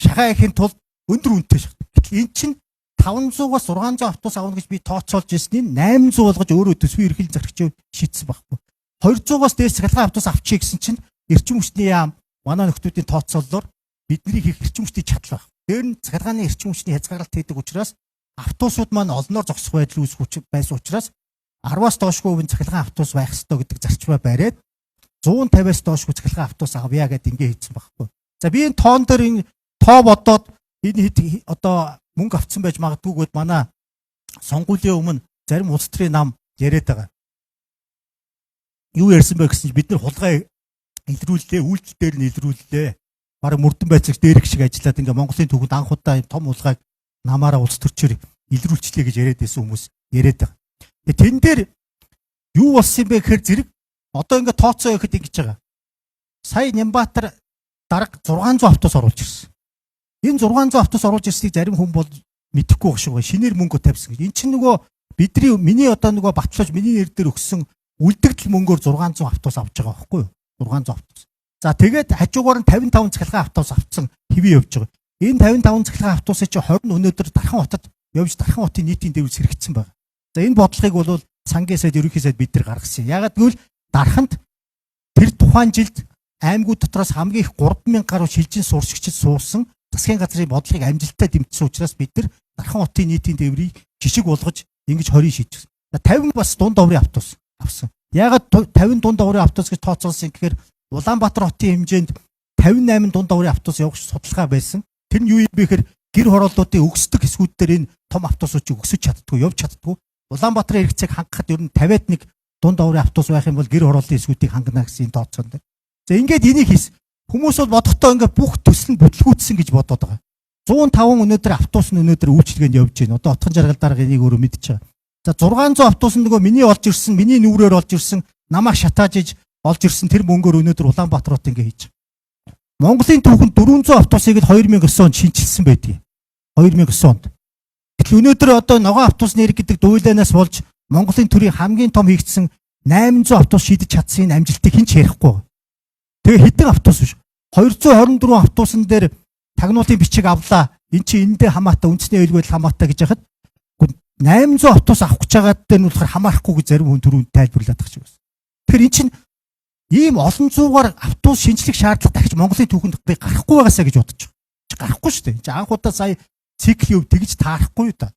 шахаа ихийн тулд өндөр үнэтэй шахдаг. Гэтэл эн чинь 500-аас 600 автобус авна гэж би тооцоолж ирсний 800 болгож өөрөө төсвийн эрхлэн зархич шийдсэн байхгүй. 200-аас дээш цахилгаан автобус авчий гэсэн чинь эрчим хүчний яам манай нөхдүүдийн тооцооллоор бидний хийх эрчим хүчний чадал байх. Дээр нь цахилгааны эрчим хүчний хязгаарлалт хийдэг учраас автобусууд маань олноор зогсох байдал үүсэх байсан учраас 10-аас доошгүй хувийн цахилгаан автобус байх ёстой гэдэг зарчмаа бариад 150-аас доошгүй цахилгаан автобус авъя гэдээ ингэ хийсэн байхгүй. За би энэ тоон дээр энэ тоо бодоод энэ хэд одоо мөнгө авцсан байж магадгүйгээд манай сонгуулийн өмнө зарим улс төрийн нам яриад байгаа. Юу ярьсан бэ гэсэн чинь бид нар хулгай илрүүллээ, үйлдэл дээр нь илрүүллээ. Бараг мөрдөн байцаагч дээрх шиг ажиллаад ингээ Монголын түүхэнд анх удаа юм том хулгайг намаараа улс төрчөөр илрүүлчлээ гэж яриад байсан хүмүүс яриад байгаа. Тэгээ тэн дээр юу болсон юм бэ гэхээр зэрэг одоо ингээ тооцоо явахад ингэж байгаа. Сая Нямбатар дарга 600 автобус оруулж ирсэн. Энэ 600 автобус оруулж ирснийг зарим хүн бол мэдэхгүй байх шиг байна. Шинээр мөнгө тавьсан гэж. Эн чинь нөгөө бидний миний одоо нөгөө батлаж миний нэр дээр өгсөн үлдэгдэл мөнгөөр 600 автобус авч байгаа байхгүй юу? 600 автобус. За тэгээд хажуугаар нь 55 цахилгаан автобус авцсан хэвээ явж байгаа. Энэ 55 цахилгаан автобусыг чи 20 нь өнөөдөр Дархан хотод явж Дархан хотын нийтийн дэвж сэргэцсэн байна. За энэ бодлогыг бол сангийн сайд, ерөнхий сайд бид нар гаргасан. Ягаад гэвэл Дарханд тэр тухайн жилд аймагуд дотроос хамгийн их 3000 гаруй шилжин сурчигчид суусан засгийн газрын бодлогыг амжилттай дэмжсэн учраас бид нар Дархан хотын нийтийн тээврийг жишг болгож ингэж 20-ыг шийдсэн. 50 бас дунд оврын автобус авсан. Ягаад 50 дунд оврын автобус гэж тооцоолсон гэхээр Улаанбаатар хотын хэмжээнд 58 дунд оврын автобус явах судалгаа байсан. Тэр нь юу юм бэ гэхээр гэр хорооллуудын өгсдөг хэсгүүд дээр энэ том автобусуудыг өгсөж чаддгүй, явж чаддгүй. Улаанбаатарын хэрэгцээг хангахад ер нь 51 дунд оврын автобус байх юм бол гэр хорооллын хэсгүүдийг хангана гэсэн тооцоон дээр. За ингээд энийг хийс. Хүмүүс бол бодохдоо ингээд бүх төсөл нь бүтлгүүцсэн гэж бодоод байгаа. 105 өнөөдөр автобус нь өнөөдөр үйлчилгээнд явж байна. Одоо Отхон жаргал дарга энийг өөрөө мэдчихэж байгаа. За 600 автобус нь нөгөө миний олж ирсэн, миний нүрээр олж ирсэн, намайг шатааж иж олж ирсэн тэр мөнгөөр өнөөдөр Улаанбаатар хот ингээ хийж байгаа. Монголын түүхэнд 400 автобусыг л 2009 онд шинчилсэн байдгийг. 2009 онд. Гэтэл өнөөдөр одоо ногоон автобус нэр гэдэг дуйлаанаас болж Монголын төрийн хамгийн том хийгдсэн 800 автобус шийдэж чадсан энэ амжилтыг хэн ч ярихгүй. Тэгээ хэдэн автобус биш. 224 автобусан дээр тагнуулын бичиг авлаа. Эн чи эндээ хамаатай үндэсний аюулгүй байдал хамаатай гэж яхад 800 автобус авах гэж байгаа дээр нь болохоор хамаарахгүй гэж зарим хүн түрүүнд тайлбарлаад байгаа шиг байна. Тэгэхээр эн чинь ийм олон зуугаар автобус шинжлэх шаардлага дахиж Монголын түүхэнд би гарахгүй байгаасаа гэж бодож байгаа. Гарахгүй шүү дээ. Энд анх удаа сая циклийн өв тэгж таарахгүй юу та.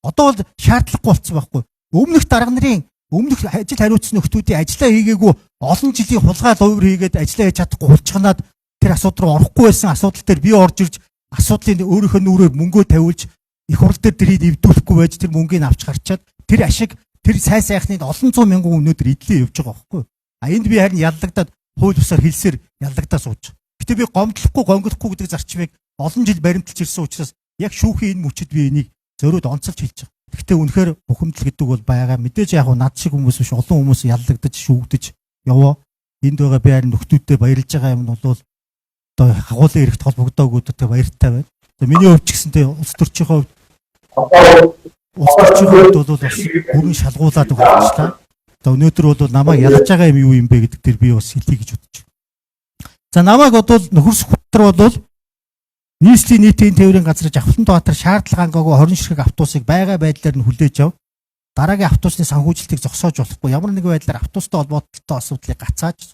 Одоо бол шаардлагагүй болцсон байхгүй. Өмнөх дарга нарын өмнөх ажил хариуцсан нөхдүүдийн ажиллаа хийгээгүй олон жилийн хулгай лувр хийгээд ажиллаа хийж чадахгүй хулчганаад тэр асуудал руу орохгүй байсан асуудал дээр би орж ирж асуудлын өөрийнхөө нүрээр мөнгөө тавиулж их хурл дээр тэрийг эвдүүлэхгүй байж тэр мөнгийг авч гарчаад тэр ашиг тэр сайн сайхныг олон зуун мянган өнөөдөр идлээ явж байгаа байхгүй. А энд би харин яллагдаад хууль бусаар хэлсээр яллагдаа сууж. Гэтэ би гомдлохгүй гонголохгүй гэдэг зарчмыг олон жил баримталж ирсэн учраас яг шүүхийн энэ мөчөд би энийг зориуд онцолж хэлж байгаа. Гэхдээ үнэхээр бухимдал гэдэг бол байгаа. Мэдээж яг над шиг хүмүүс биш олон хүмүүс яллагдаж шүүгдэж яваа. Энд байгаа би харин нөхдүүдтэй баярлж байгаа юм нь бол одоо агуулгын эрхт холбогдоогүйдтэй баяртай байна. За миний хувьд ч гэсэнтэй улс төрчийнхөө хувьд бол бас бүрэн шалгуулад өгчлаа. За өнөөдөр бол намайг ялж байгаа юм юу юм бэ гэдэг дээр би бас хэлье гэж бодож байна. За намайг бодвол нөхөрсөх баатар бол нийслэлийн нийтийн тээврийн газар Жавхлан Баатар шаардлага хангаагүй 20 ширхэг автобусыг байгаа байдлаар нь хүлээж ав. Дараагийн автобусны санхүүжилтийг зогсоож болохгүй. Ямар нэгэн байдлаар автобустай холбоотой асуудлыг гацааж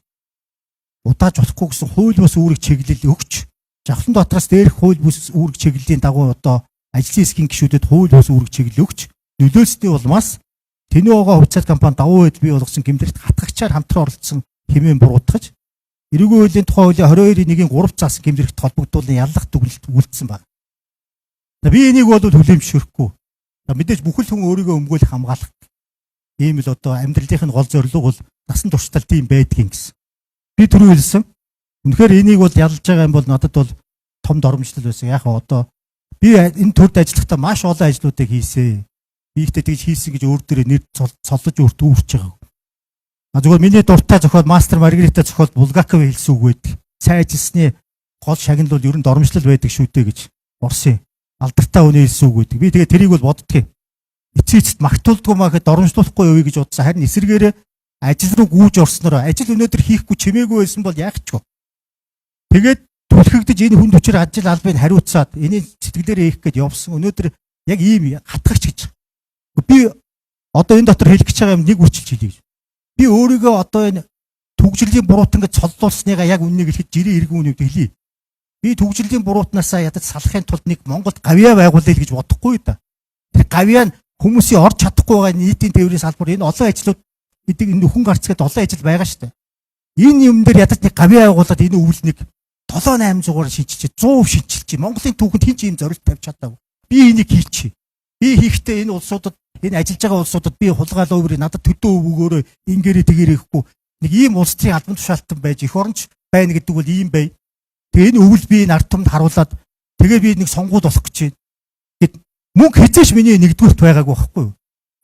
удааж болохгүй гэсэн хууль бус үүрэг чиглэл өгч Жавхлан Баатараас дээрх хууль бус үүрэг чиглэлийн дагуу одоо ажлын хэсгийн гишүүдэд хууль бус үүрэг чиглэл өгч нөлөөлсний улмаас Тэнүүгөө хувьцаат компани давуу байдал бий болгосон гэмтрэлт хатгагчаар хамтран оролцсон хэмээн буруутгаж эрүүгийн хуулийн тухай хуулийн 22-ийн 1-ийн 3 заасан гэмтрэлт холбогдуулан яллах дүгнэлт үлдсэн байна. Би энийг бол хүлээн зөвшөөрөхгүй. Мэдээж бүхэл хүн өөрийгөө өмгөөлөх хамгаалах ийм л одоо амьдралынх нь гол зорилго бол насан туршдаа тийм байдгийг гэсэн. Би түрүү хэлсэн. Үнэхээр энийг бол ялж байгаа юм бол надад бол том доромжлол байсан. Яг одоо би Би энэ төрд ажиллахдаа маш олон ажлуудыг хийсэн. Би ихтэй тэгж хийсэн гэж өөр дөрөө нэр цоллож өөртөө үүрч байгаа. А зүгээр миний дуртай зохиол Мастер Маргарита зохиол Булгаков хэлсэн үг байдаг. Сайн ажилласны гол шагнал бол ер нь доромжлол байдаг шүү дээ гэж Орсын алдартай хүний хэлсэн үг байдаг. Би тэгээ тэрийг бол боддгийг. Эцээ эцэст магтуулдгүй маа гэхэд доромжлуулахгүй явъя гэж бодсон. Харин эсэргээрээ ажил руу гүйж орснороо ажил өнөөдөр хийхгүй чимээгүй байсан бол яах ч вэ? Тэгээд түлхэгдэж энэ хүн төчөр ажил албыг хариуцаад энийг сэтгэлээрээ хийх гээд явсан. Өнөөдөр яг ийм хатгагч гэж. Би одоо энэ дотор хэлэх гэж байгаа юм нэг үрчилж хэлье гэж. Би өөрийгөө одоо энэ түгжрэлийн буруутан гэж цоллуулсныгаа яг үннийг хэлэхэд жирийн иргэн үнэд хэлье. Би түгжрэлийн буруутнаасаа ядаж салахын тулд нэг Монголд гавьяа байгуулъя гэж бодохгүй да. Тэр гавьяа нь хүмүүсийн орж чадахгүй байгаа нийтийн тээврийн салбар энэ олон ажлууд гэдэг энэ нөхөн гарц гэдэг олон ажил байгаа шүү дээ. Энэ юм дээр ядаж нэг гавьяа байгуулад энэ өвөл нэг 7 800-аар шинчилж 100% шинчилж Монголын түүхэнд хэн ч ийм зорилт тавьж чадаагүй. Би энийг хийчихье. Би хийхдээ энэ улсуудад энэ ажиллаж байгаа улсуудад би хулгай лууврыг надад төдөө өвгөөрөө ингээрээ тэгэрээ гэхгүй нэг ийм улс төрийн албан тушаалтан байж эх оронч байна гэдэг бол ийм бай. Тэгээ энэ өвөл би энэ ард түмэнд харуулад тэгээ би нэг сонгуул болох гэж байна. Гэт мөнгө хизээш миний нэгдүгüрт байгаагүй байхгүй юу?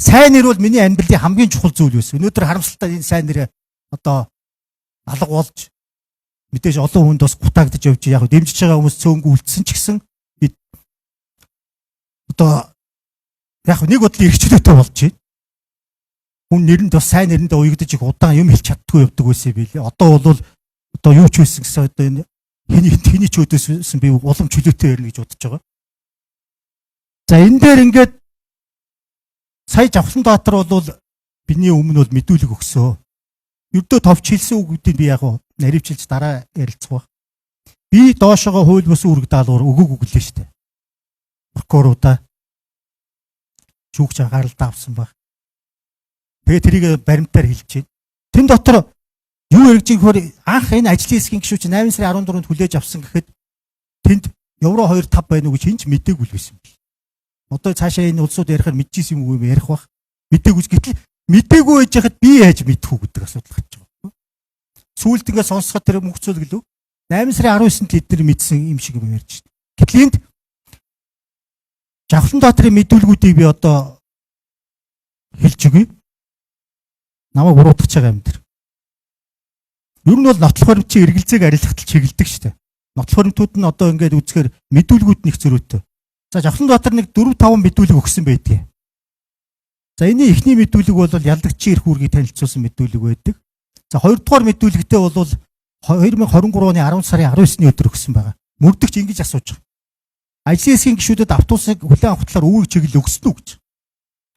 Сайн нэр бол миний амьдралын хамгийн чухал зүйл байсан. Өнөөдөр харамсалтай энэ сайн нэр одоо алга болж мэдээж олон хүнд бас гутаагдаж явж яг дэмжиж байгаа хүмүүс цөөнгөө үлдсэн ч гэсэн би одоо яг нэг бодлын эрхчлөөтэй болж байна. Хүн нэрэнд бас сайн нэрэндээ уягдаж их удаан юм хэлж чаддгүй явдаг байсан юм билээ. Одоо бол одоо юу ч байсан гэсэн одоо энэ хэний ч өөдөөс би улам чөлөөтэй ярина гэж бодож байгаа. За энэ дээр ингээд сая Жавхлан Баатар бол бидний өмнө бол мэдүүлэг өгсөө. Ердөө товч хэлсэн үгүүдийг би яг наривчилж дараа ярилцах байх. Би доошогоо хууль бус үүрэг даалгавар өгөөг өглөө шүү дээ. Прокурорудаа шүүгч анхааралтай авсан баг. Тэгээ тэрийг баримтаар хэлж байна. Тэн дотор юу яригж байгаа гэхээр анх энэ ажлын хэсгийн гишүүч 8 сарын 14-нд хүлээж авсан гэхэд тэнд евро 2 5 байна уу гэж хинч мдээгүй л байсан бэл. Одоо цаашаа энэ улсууд ярихаар мэдчихсэн юм уу юм ярих бах. Мдээгүй гэтэл мдээгүй байж хахад би яаж мэдэх үү гэдэг асуудал гарч байгаа. Сүүлд ингээд сонсоход тэр мөнгөцөл гэлүү. 8 сарын 19-нд эдгээр мэдсэн юм шиг юм ярьж байна. Гэтэл энд Жавхлан Баатрын мэдүүлгүүдийг би одоо хэлж өгье. Намайг буруутгах байгаа юм дэр. Ер нь бол нотлох баримтчийн эргэлзээг арилгахад чиглэдэг шүү дээ. Нотлох баримтууд нь одоо ингээд үзэхээр мэдүүлгүүд нь их зөрүүтэй. За Жавхлан Баатар нэг 4 5 мэдүүлэг өгсөн байдгийг. За энэний эхний мэдүүлэг бол ялдагчийн эрх үүргийг танилцуулсан мэдүүлэг байдаг. За хоёрдугаар мэдүүлэгтээ бол 2023 оны 10 сарын 19-ны өдөр өгсөн байгаа. Мөрдөгч ингэж асууж байгаа. Ажлын хэсгийн гишүүдэд автобусыг хүлээн авах талаар үүрэг чиглэл өгсөн үү гэж.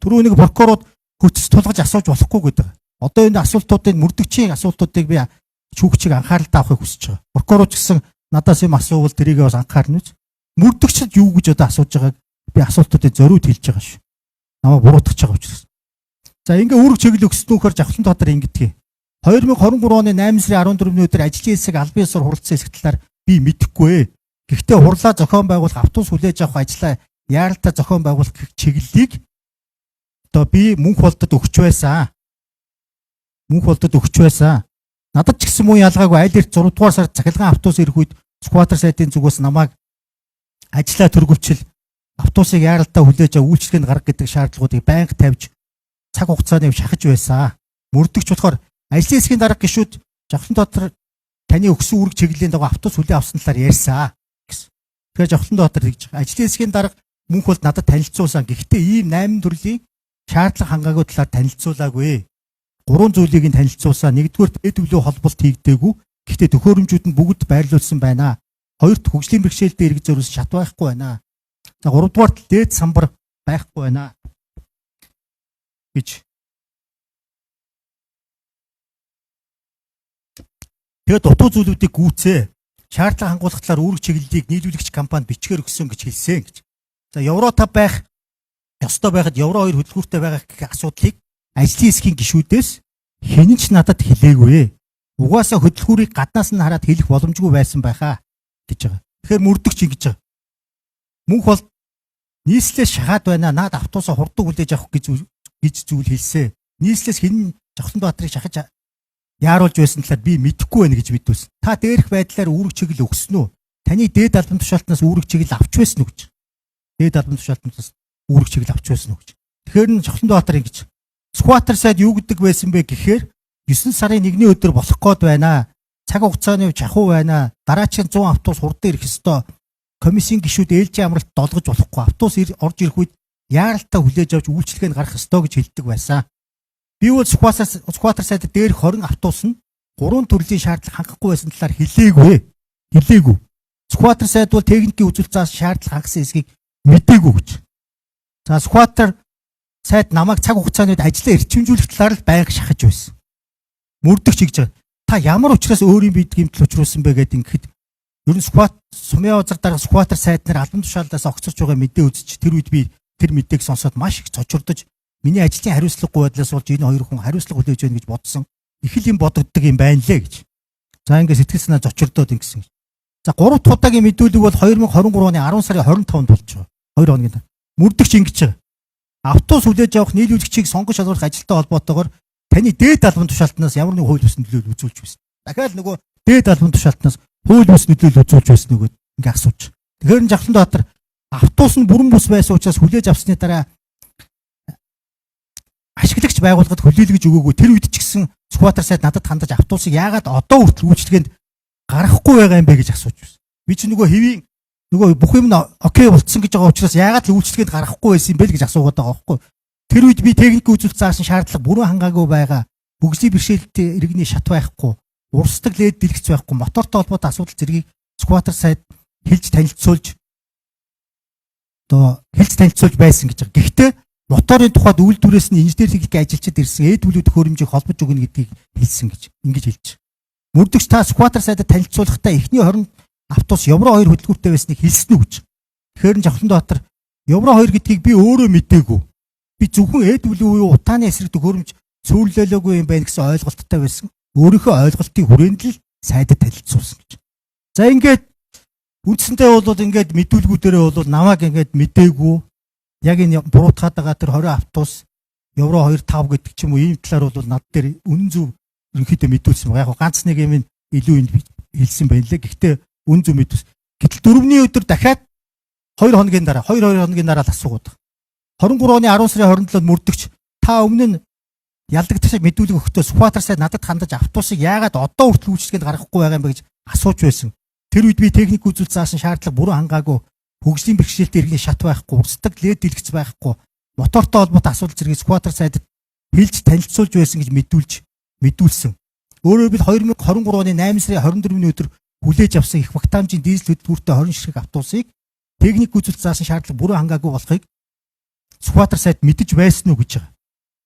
Түрүү нэг прокурорууд хөтөс тулгаж асууж болохгүй гэдэг. Одоо энэ асуултуудыг мөрдөгчийн асуултуудыг би шүүгчийг анхааралтай авахыг хүсэж байгаа. Прокурор ч гэсэн надаас юм асуувал тэрийг бас анхаарна үз. Мөрдөгчд юу гэж одоо асууж байгааг би асуултуудыг зориуд хэлж байгаа шүү. Намайг буруутгах байгаа учраас. За ингээ үүрэг чиглэл өгсөн түүхээр Жавхлан Баатар ингэдэг. 2023 оны 8 сарын 14-ний өдөр ажлын хэсэг албан ёсоор хуралдсан хэсэг талаар би мэдэхгүй. Гэхдээ хурлаа зохион байгуулах, автобус хүлээж авах ажлаа яаралтай зохион байгуулах гэх чиглэлийг одоо би мөнх болдод өгч байсан. Мөнх болдод өгч байсан. Надад ч гэсэн муу ялгаагүй аль эрт 6 дугаар сард цахилгаан автобус ирэх үед Сүхбаатар сайдын зүгээс намайг ажлаа төргөвчл автобусыг яаралтай хүлээж ав үйлчлэгэнд гарга гэдэг шаардлагуудыг байнга тавьж цаг хугацааны шахаж байсан. Мөрдөгч болохоор ажлын хэсгийн дарга гишүүд Жавхлан дотор таны өгсөн үүрэг чиглэлийн дагуу автобус хүлээн авсан талаар ярьсан гэсэн. Тэгэхээр Жавхлан дотор тэгж байгаа. Ажлын хэсгийн дарга мөнх бол надад танилцуулсан. Гэхдээ ийм 8 төрлийн шаардлага хангаагүй талаар танилцуулаагүй. Гурван зүйлийг нь танилцуулсан. Нэгдүгээр дэд холболт хийгдээгүй. Гэхдээ төхөөрөмжүүд нь бүгд байрлуулсан байна. Хоёрт хөгжлийн бэрхшээлтэй иргэд зориулсан шат байхгүй байна. За гуравдугаарт дээд самбар байхгүй байна гэж. Тэгээд дутуу зүйлүүдийг гүйцээ. Шаардлага хангуулах талаар үүрэг чиглэлийг нийлүүлэгч компанид бичгээр өгсөн гэж хэлсэн гэж. За евро 5 байх ёстой байхад евро 2 хөдөлгүүртэй байгаа гэх асуудлыг ажлын хэсгийн гишүүдээс хэн ч надад хэлээгүй. Угаасаа хөдөлгүүрийг гаднаас нь хараад хэлэх боломжгүй байсан байхаа гэж байгаа. Тэгэхээр мөрдөгч ингэж байгаа. Мөнх бол нийслэлээс шахаад байна. Наад автобусаа хурдан хүлээж авах гэж зүйл хэлсэн. Нийслэлээс хэн Жавхлан Баатрыг шахаж яаруулж байсан талаар би мэдэхгүй байна гэж мэдүүлсэн. Та дээрх байдлаар үүрэг чиглэл өгсөн үү? Таны дээд албан тушаалтнаас үүрэг чиглэл авч байсан уу гэж. Дээд албан тушаалтнаас үүрэг чиглэл авч байсан уу гэж. Тэгэхээр нь Жавхланбаатар ингэж Сүхбаатар сайд юу гэдэг байсан бэ гэхээр 9 сарын 1-ний өдөр болох гээд байна. Цаг хугацааны чахуу байна. Дараагийн 100 автобус хурдан ирэх ёстой. Комиссийн гишүүд ээлжийн амралт долгож болохгүй. Автобус орж ирэх үед яаралтай хүлээж авч үйлчилгээнд гарах ёстой гэж хэлдэг байсан. Би бол Сүхбаатар сайдад дээрх 20 автобус нь 3 төрлийн шаардлага хангахгүй байсан талаар хэлээгүй. Хэлээгүй. Сүхбаатар сайд бол техникийн үзүүлэлт заасан шаардлага хангасан хэсгийг мдээгүй гэж. За, Сүхбаатар сайд намайг цаг хугацааны үед ажлаа эрчимжүүлэх талаар л байнга шахаж байсан. Мөрдөгч гэж байгаа. Та ямар учраас өөрийн биед гэмтэл учруулсан бэ гэдээ ингэхэд ер нь Сүхбаат Сумын озар дарга Сүхбаатар сайд нар албан тушаалаас огцорч байгаа мэдээ үзэж, тэр үед би тэр мэдээг сонсоод маш их цочирдож, миний ажлын хариуцлагагүй байдлаас болж энэ хоёр хүн хариуцлага хүлээж байна гэж бодсон. Их л юм бодогддог юм байна лээ гэж. За, ингээд сэтгэл санаа зочирдоод ингэсэн. За, гурав дахь удаагийн мэдүүлэг бол 2023 оны 10 сарын 25-нд болж байгаа. 2 хоногийн дараа. Мөрдөгч ингэж байгаа. Автобус хүлээж авах нийлүүлэгчийг сонгож шалгаруулах ажилтай холбоотойгоор таны дээд албан тушаалтнаас ямар нэг хууль бус нөлөөлөл үзүүлж байсан. Дахиад нөгөө дээд албан тушаалтнаас хууль бус нөлөөлөл үзүүлж байсан нөгөө ингээ асууж. Тэгэхээр нь Жавхланбаатар автобус нь бүрэн бус байсан учраас хүлээж авсны дараа ашиглагч байгууллагад хүлээлгэж өгөөгүй. Тэр үед ч гэсэн Сүхбаатар сайд надад хандаж автобусыг яагаад одоо хүртэл үйлчилгээнд гаргахгүй байгаа юм бэ гэж асууж байсан. Би чи нөгөө хэвийн нөгөө бүх юм нь okay болцсон гэж байгаа учраас яагаад л үйлчилгээнд гаргахгүй байсан юм бэ л гэж асуугаад байгаа байхгүй. Тэр үед би техникийн үзүүлэлт заасан шаардлага бүрэн хангаагүй байгаа. Бөгслийн бэрхшээлтэй иргэний шат байхгүй. Урсдаг лед дэлгэц байхгүй. Мотортой холбоотой асуудал зэргийг Сүхбаатар сайд хэлж танилцуулж одоо хэлж танилцуулж байсан гэж байгаа. Гэхдээ моторын тухайд үйлдвэрээс нь инженер техникийн ажилчид ирсэн, ЭДВ төхөөрөмжийг холбож өгнө гэдгийг хэлсэн гэж ингэж хэлж. Мөрдөгч та Сүхбаатар сайдад танилцуулахдаа эхний 20 автобус Евро 2 хөдөлгүүртэй байсныг хэлсэн үү гэж. Тэгэхээр нь Жавхланбаатар Евро 2 гэдгийг би өөрөө мдээгүй. Би зөвхөн ЭДВ буюу утааны эсрэг төхөөрөмж цөөлөлөөгүй юм байна гэсэн ойлголттой байсан. Өөрийнхөө ойлголтын хүрээнд л сайдад танилцуулсан гэж. За, ингээд үндсэндээ бол ингээд мэдүүлгүүдэрээ бол намайг ингээд мдээгүй, яг энэ буруутгаад байгаа тэр 20 автобус Евро 2 5 гэдэг ч юм уу, ийм талаар бол над дээр үнэн зөв ерөнхийдөө мэдүүлсэн байгаа. Яг ганц нэг юм илүү энд хэлсэн байна лээ. Гэхдээ үнэн зөв мэдүүлсэн. Гэтэл дөрөвний өдөр дахиад 2 хоногийн дараа, 2 2 хоногийн дараа л асуугаад. 23 оны 10 сарын 27-нд мөрдөгч та өмнө нь ялдагдах мэдүүлэг өгөхдөө Сүхбаатар сайд надад хандаж автобусыг яагаад одоо хүртэл үйлчилгээнд гаргахгүй байгаа юм бэ гэж асууж байсан. Тэр үед би техник үзүүлэлт заасан шаардлага бүрэн хангаагүй, хөгжлийн бэрхшээлтэй иргэний шат байхгүй, урсдаг лед дэлгэц байхгүй, мотортой холбоотой асуудал зэргийг Сүхбаатар сайдад хэлж танилцуулж байсан гэж мэдүүлсэн. Өөрөөр хэлбэл, 2023 оны 8 сарын 24-ний өдөр хүлээж авсан их багтаамжийн дизель хөдөлгүүртэй 20 ширхэг автобусыг техник үзүүлэлт заасан шаардлага бүрэн хангаагүй болохыг Сүхбаатар сайд мэдэж байсан уу гэж байгаа.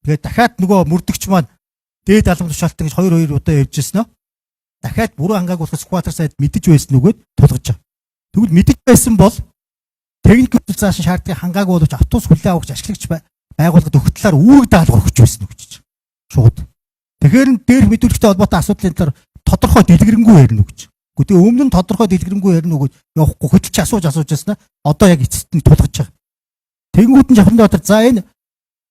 Тэгээд дахиад нөгөө мөрдөгч маань дээд албан тушаалтан гэж 2 2 удаа явж ирсэн нөө. Дахиад бүрэн хангаагүй болохыг Сүхбаатар сайд мэдэж байсан нүгэд тулгаж байгаа. Тэгвэл мэдэж байсан бол техник үзүүлэлт заасан шаардлагыг хангаагүй боловч автобус хүлээн авахч ашиглагч байгууллагад өгөх талаар үүрэг даалгавар өгч байсан үү гэж. Шууд. Тэгэхээр нь дээрх мэдүүлэгтэй холбоотой асуудлын талаар тодорхой дэлгэрэнгүй ярина уу гэж. Гэхдээ тэгээ өмнө нь тодорхой дэлгэрэнгүй ярина уу гэж явахгүй хөдөлж асууж асууж яснаа одоо яг эцэст нь тулгаж байгаа. Тэгэнгүүт нь Жавхланбаатар за, энэ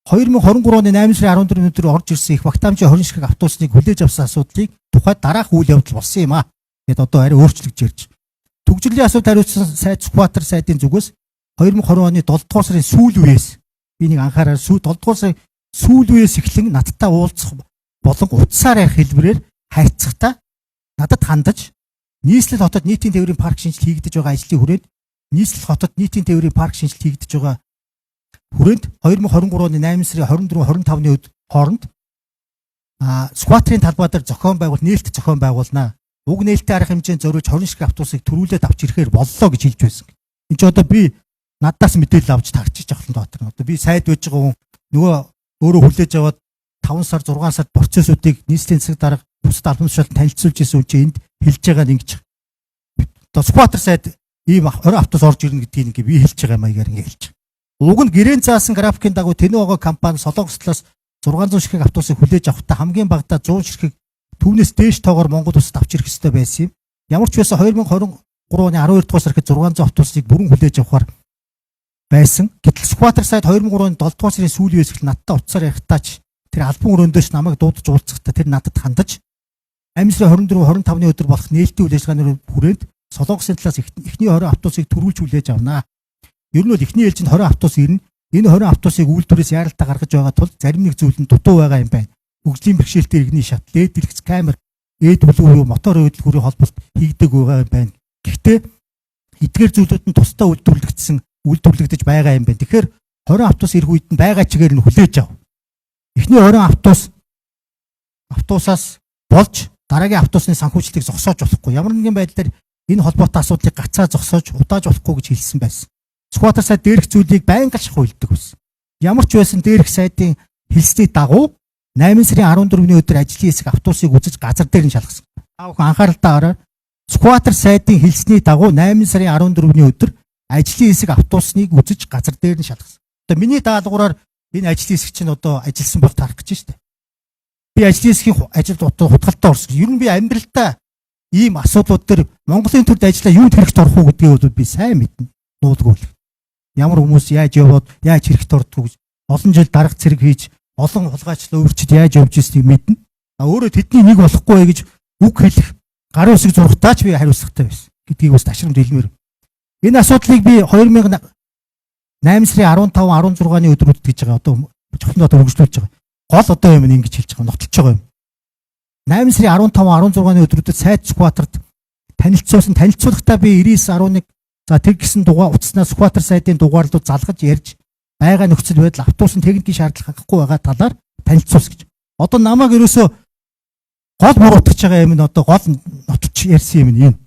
2023 оны 8 сарын 14-ний өдөр орж ирсэн их багтаамжийн 20 ширхэг автобусныг хүлээж авсан асуудлыг тухай дараах үйл явдал болсон юм аа. Гэт одоо арай өөрчлөгдөж ярьж. Түгжрэлийн асуудал хариуцсан сайд Сүхбаатар сайдын зүгээс 2020 оны 7 дугаар сарын сүүл үеэс, би нэг анхаарал, сүүл 7 дугаар сарын сүүл үеэс эхлэн надтай уулзах болон утсаар ярих хэлбэрээр харьцахдаа надад хандаж нийслэл хотод нийтийн тээврийн парк шинжил хийгдэж байгаа ажлын хүрээнд, нийслэл хотод нийтийн тээврийн парк шинжил хийгдэж байгаа хүрээнд 2023 оны 8 сарын 24 25-ны өд хооронд Сүхбаатарын талбай дээр зохион байгуулалт, нээлт зохион байгуулнаа. Уг нээлтийн арга хэмжээнд зориулж 20 ширхэг автобусыг төрүүлээд авч ирэхээр боллоо гэж хэлж байсан. Энд чи одоо би надаас мэдээлэл авч тарчиж авах дотор. Одоо би сайд байж байгаа хүн нөгөө өөрөө хүлээж аваад 5 сар, 6 сард процессуудыг нийслэлийн засаг дарга, бусад албан тушаалтанд танилцуулж исэн хүн чи энд хэлж байгаа нь ингэж. Одоо Сүхбаатар сайд ийм 20 автобус орж ирнэ гэдгийг ингээ би хэлж байгаа маягаар ингээ хэлж байгаа. Уг нь гэрээн заасан графикийн дагуу Тэнүүгоо компани Солонгос талаас 600 ширхэг автобусыг хүлээж авахдаа хамгийн багадаа 100 ширхэг, түүнээс дээш тоогоор Монгол улсад авч ирэх ёстой байсан юм. Ямар ч байсан 2023 оны 12 дугаар сард 600 автобусыг бүрэн хүлээж авахар байсан. Гэтэл Сүхбаатар сайд 2003 оны 7 дугаар сарын сүүлийн үеэс эхэл надтай утсаар ярихдаа ч, тэр албан өрөөндөөс намайг дуудаж уулзахдаа тэр надад хандаж 8 сарын 24 25-ны өдөр болох нээлтийн үйл ажиллагааны хүрээнд Солонгосын талаас эхний 20 автобусыг төрүүлж хүлээж авнаа. Ер нь бол эхний ээлжинд 20 автобус ирнэ. Энэ 20 автобусыг үйлдвэрээс яаралтай гаргаж байгаа тул зарим нэг зүйл нь дутуу байгаа юм байна. Хөгжлийн бэрхшээлтэй иргэний шат, дээд дэлгэц камер, ээд бүлүү буюу мотор хөдөлгүүрийн холболт хийгдэг байгаа юм байна. Гэхдээ эдгээр зүйлүүд нь тусдаа үйлдвэрлэгдэж байгаа юм байна. Тэгэхээр 20 автобус ирэх үед нь байгаа чигээр нь хүлээж ав. Эхний 20 автобусаас болж дараагийн автобусны санхүүжилтийг зогсоож болохгүй. Ямар нэгэн байдлаар энэ холбоотой асуудлыг гацаа зогсоож удааж болохгүй гэж хэлсэн байсан. Сүхбаатар сайд дээрх зүйлийг байнга л шахуулдаг байсан. Ямар ч байсан дээрх сайдын хэлсний дагуу 8 сарын 14-ний өдөр ажлын хэсэг автобусыг үзэж газар дээр нь шалгасан. Та бүхэн анхааралтай хараа. Сүхбаатар сайдын хэлсний дагуу 8 сарын 14-ний өдөр ажлын хэсэг автобусныг үзэж газар дээр нь шалгасан. Одоо миний даалгавраар энэ ажлын хэсэг чинь одоо ажилласан бол таарах гэж байна шүү дээ. Би ажлын хэсгийн ажилд хутгалтаа орсон. Ер нь би амьдралдаа ийм асуудлууд дээр Монголын төрд ажиллаа юунд хэрэгт орох уу гэдгийг бол би сайн мэднэ. Нуулгүй л. Ямар хүмүүс яаж яваад яаж хэрэгт ордгоо гэж олон жил дарга цэрэг хийж олон хулгайчлал өвөрчд яаж явж ирснийг мэднэ. А өөрөө тэдний нэг болохгүй гэж үг хэлэх гарын үсэг зурхтаа ч би хариуцлагатай байсан гэдгийг бас ташрамд хэлмээр. Энэ асуудлыг би 2008 сарын 15 16-ны өдрүүдэд гэж байгаа. Одоо жохлон одоо үргэлжлүүлж байгаа. Гол одоо юм ингэж хэлж байгаа, нотолж байгаа юм. 8 сарын 15 16-ны өдрүүдэд сайд Сүхбаатарт танилцуулсан. Танилцуулахдаа би 99.11 за тэр гисэн дугаар утаснаа Сүхбаатар сайдын дугаарлууд залгаж ярьж байгаа нөхцөл байдал автобусын техникийн шаардлага хангахгүй байгаа талаар танилцуулсан гэж. Одоо намайг ерөөсөө гол буруутгах байгаа юм нь одоо гол нотолж ярьсан юм нь энэ.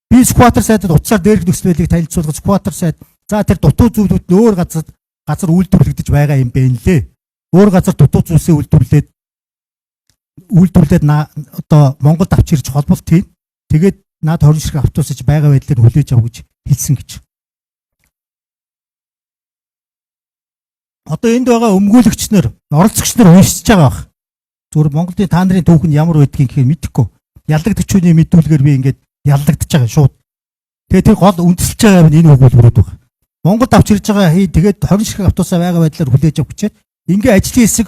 Би Сүхбаатар сайдад утсаар дээрх нөхцөл байдлыг танилцуулах Сүхбаатар сайд за тэр дутуу зүйлүүд нь өөр газар үйлдвэрлэгдэж байгаа юм бэ нэлээ. Өөр газар дутуу зүйлсээ үйлдвэрлээд одоо Монголд авч ирж холболт хийн. Тэгээд над 20 ширхэг автобус иж байгаа байдлаар хүлээж ав гэж хэлсэн гэж. Одоо энд байгаа өмгөөлөгч нар, оролцогч нар уншиж байгаа бах. Зүгээр Монголын та нарын түүх нь ямар байдгийг гэхээр мэдэхгүй. Яллагдагчдын мэдүүлгээр би ингээд яллагдаж байгаа шууд. Тэгээд тэр гол үндэслэж байгаа юм энэ өгүүлбэрүүд байна. Монголд авч ирж байгаа хий тэгээд 20 ширхэг автобусаа байгаа байдлаар хүлээж авах гэчээд ингээ ажлын хэсэг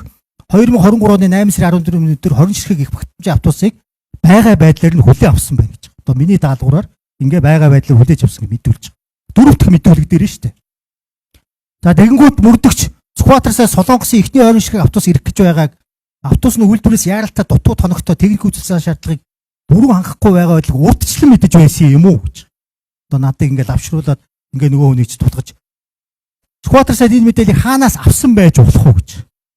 2023 оны 8 сарын 14-ний өдөр 20 ширхэг их багтамжийн автобусыг байгаа байдлаар нь хүлээн авсан байна гэж. Одоо миний даалгавраар ингээ байгаа байдлаар хүлээж авсан гэж мэдүүлж байгаа. Дөрөв дэх мэдүүлэг дээр нь шүү дээ. За тэгэнгүүт мөрдөгч Сүхбаатарсаа Солонгосын эхний 20 ширхэг автобус ирэх гэж байгааг автобус нь үйлдвэрээс яаралтай дутуу тоногтой техник үйлчилсэн шаардлагыг бүрэн хангахгүй байгаа байдлыг урдчлан мэдэж байсан юм уу гэж. Одоо надыг ингээл авшруулад ингээ нөгөө хүнийг ч тулгаж Сүхбаатар сайд энэ мэдээллийг хаанаас авсан байж болох уу гэж.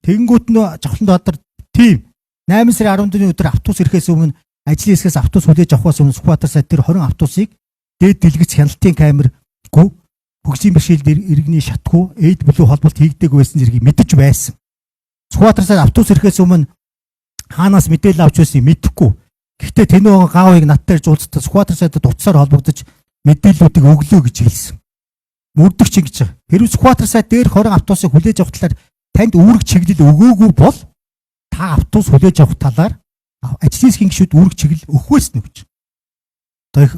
Тэгэнгүүт нь Жавхлан Баатар тийм 8 сарын 14-ний өдөр автобус ирэхээс өмнө ажлын хэсгээс автобус хүлээж авахаас өмнө Сүхбаатар сайд тэр 20 автобусыг дээд дэлгэц хяналтын камергүй хөгжлийн бэрхшээлд иргэний шатгүй эд бүлүү холболт хийгдэг байсан зэргийг мэдэж байсан. Сүхбаатар сайд автобус ирэхээс өмнө хаанаас мэдээлэл авч байсныг мэдэхгүй. Гэхдээ тэнүү гавыг над дээр жуулцтай Сүхбаатар сайдад утсаар холбогдож мэдээллүүдийг өглөө гэж хэлсэн. Мөрдөгч ингэж байгаа. Хэрвээ Сүхбаатар сайд дээрх 20 автобусыг хүлээж авах талаар танд үүрэг чиглэл өгөөгүй бол та автобус хүлээж авах талаар ажлын хэсгийн гишүүд үүрэг чиглэл өгөх байсан үү гэж. Одоо их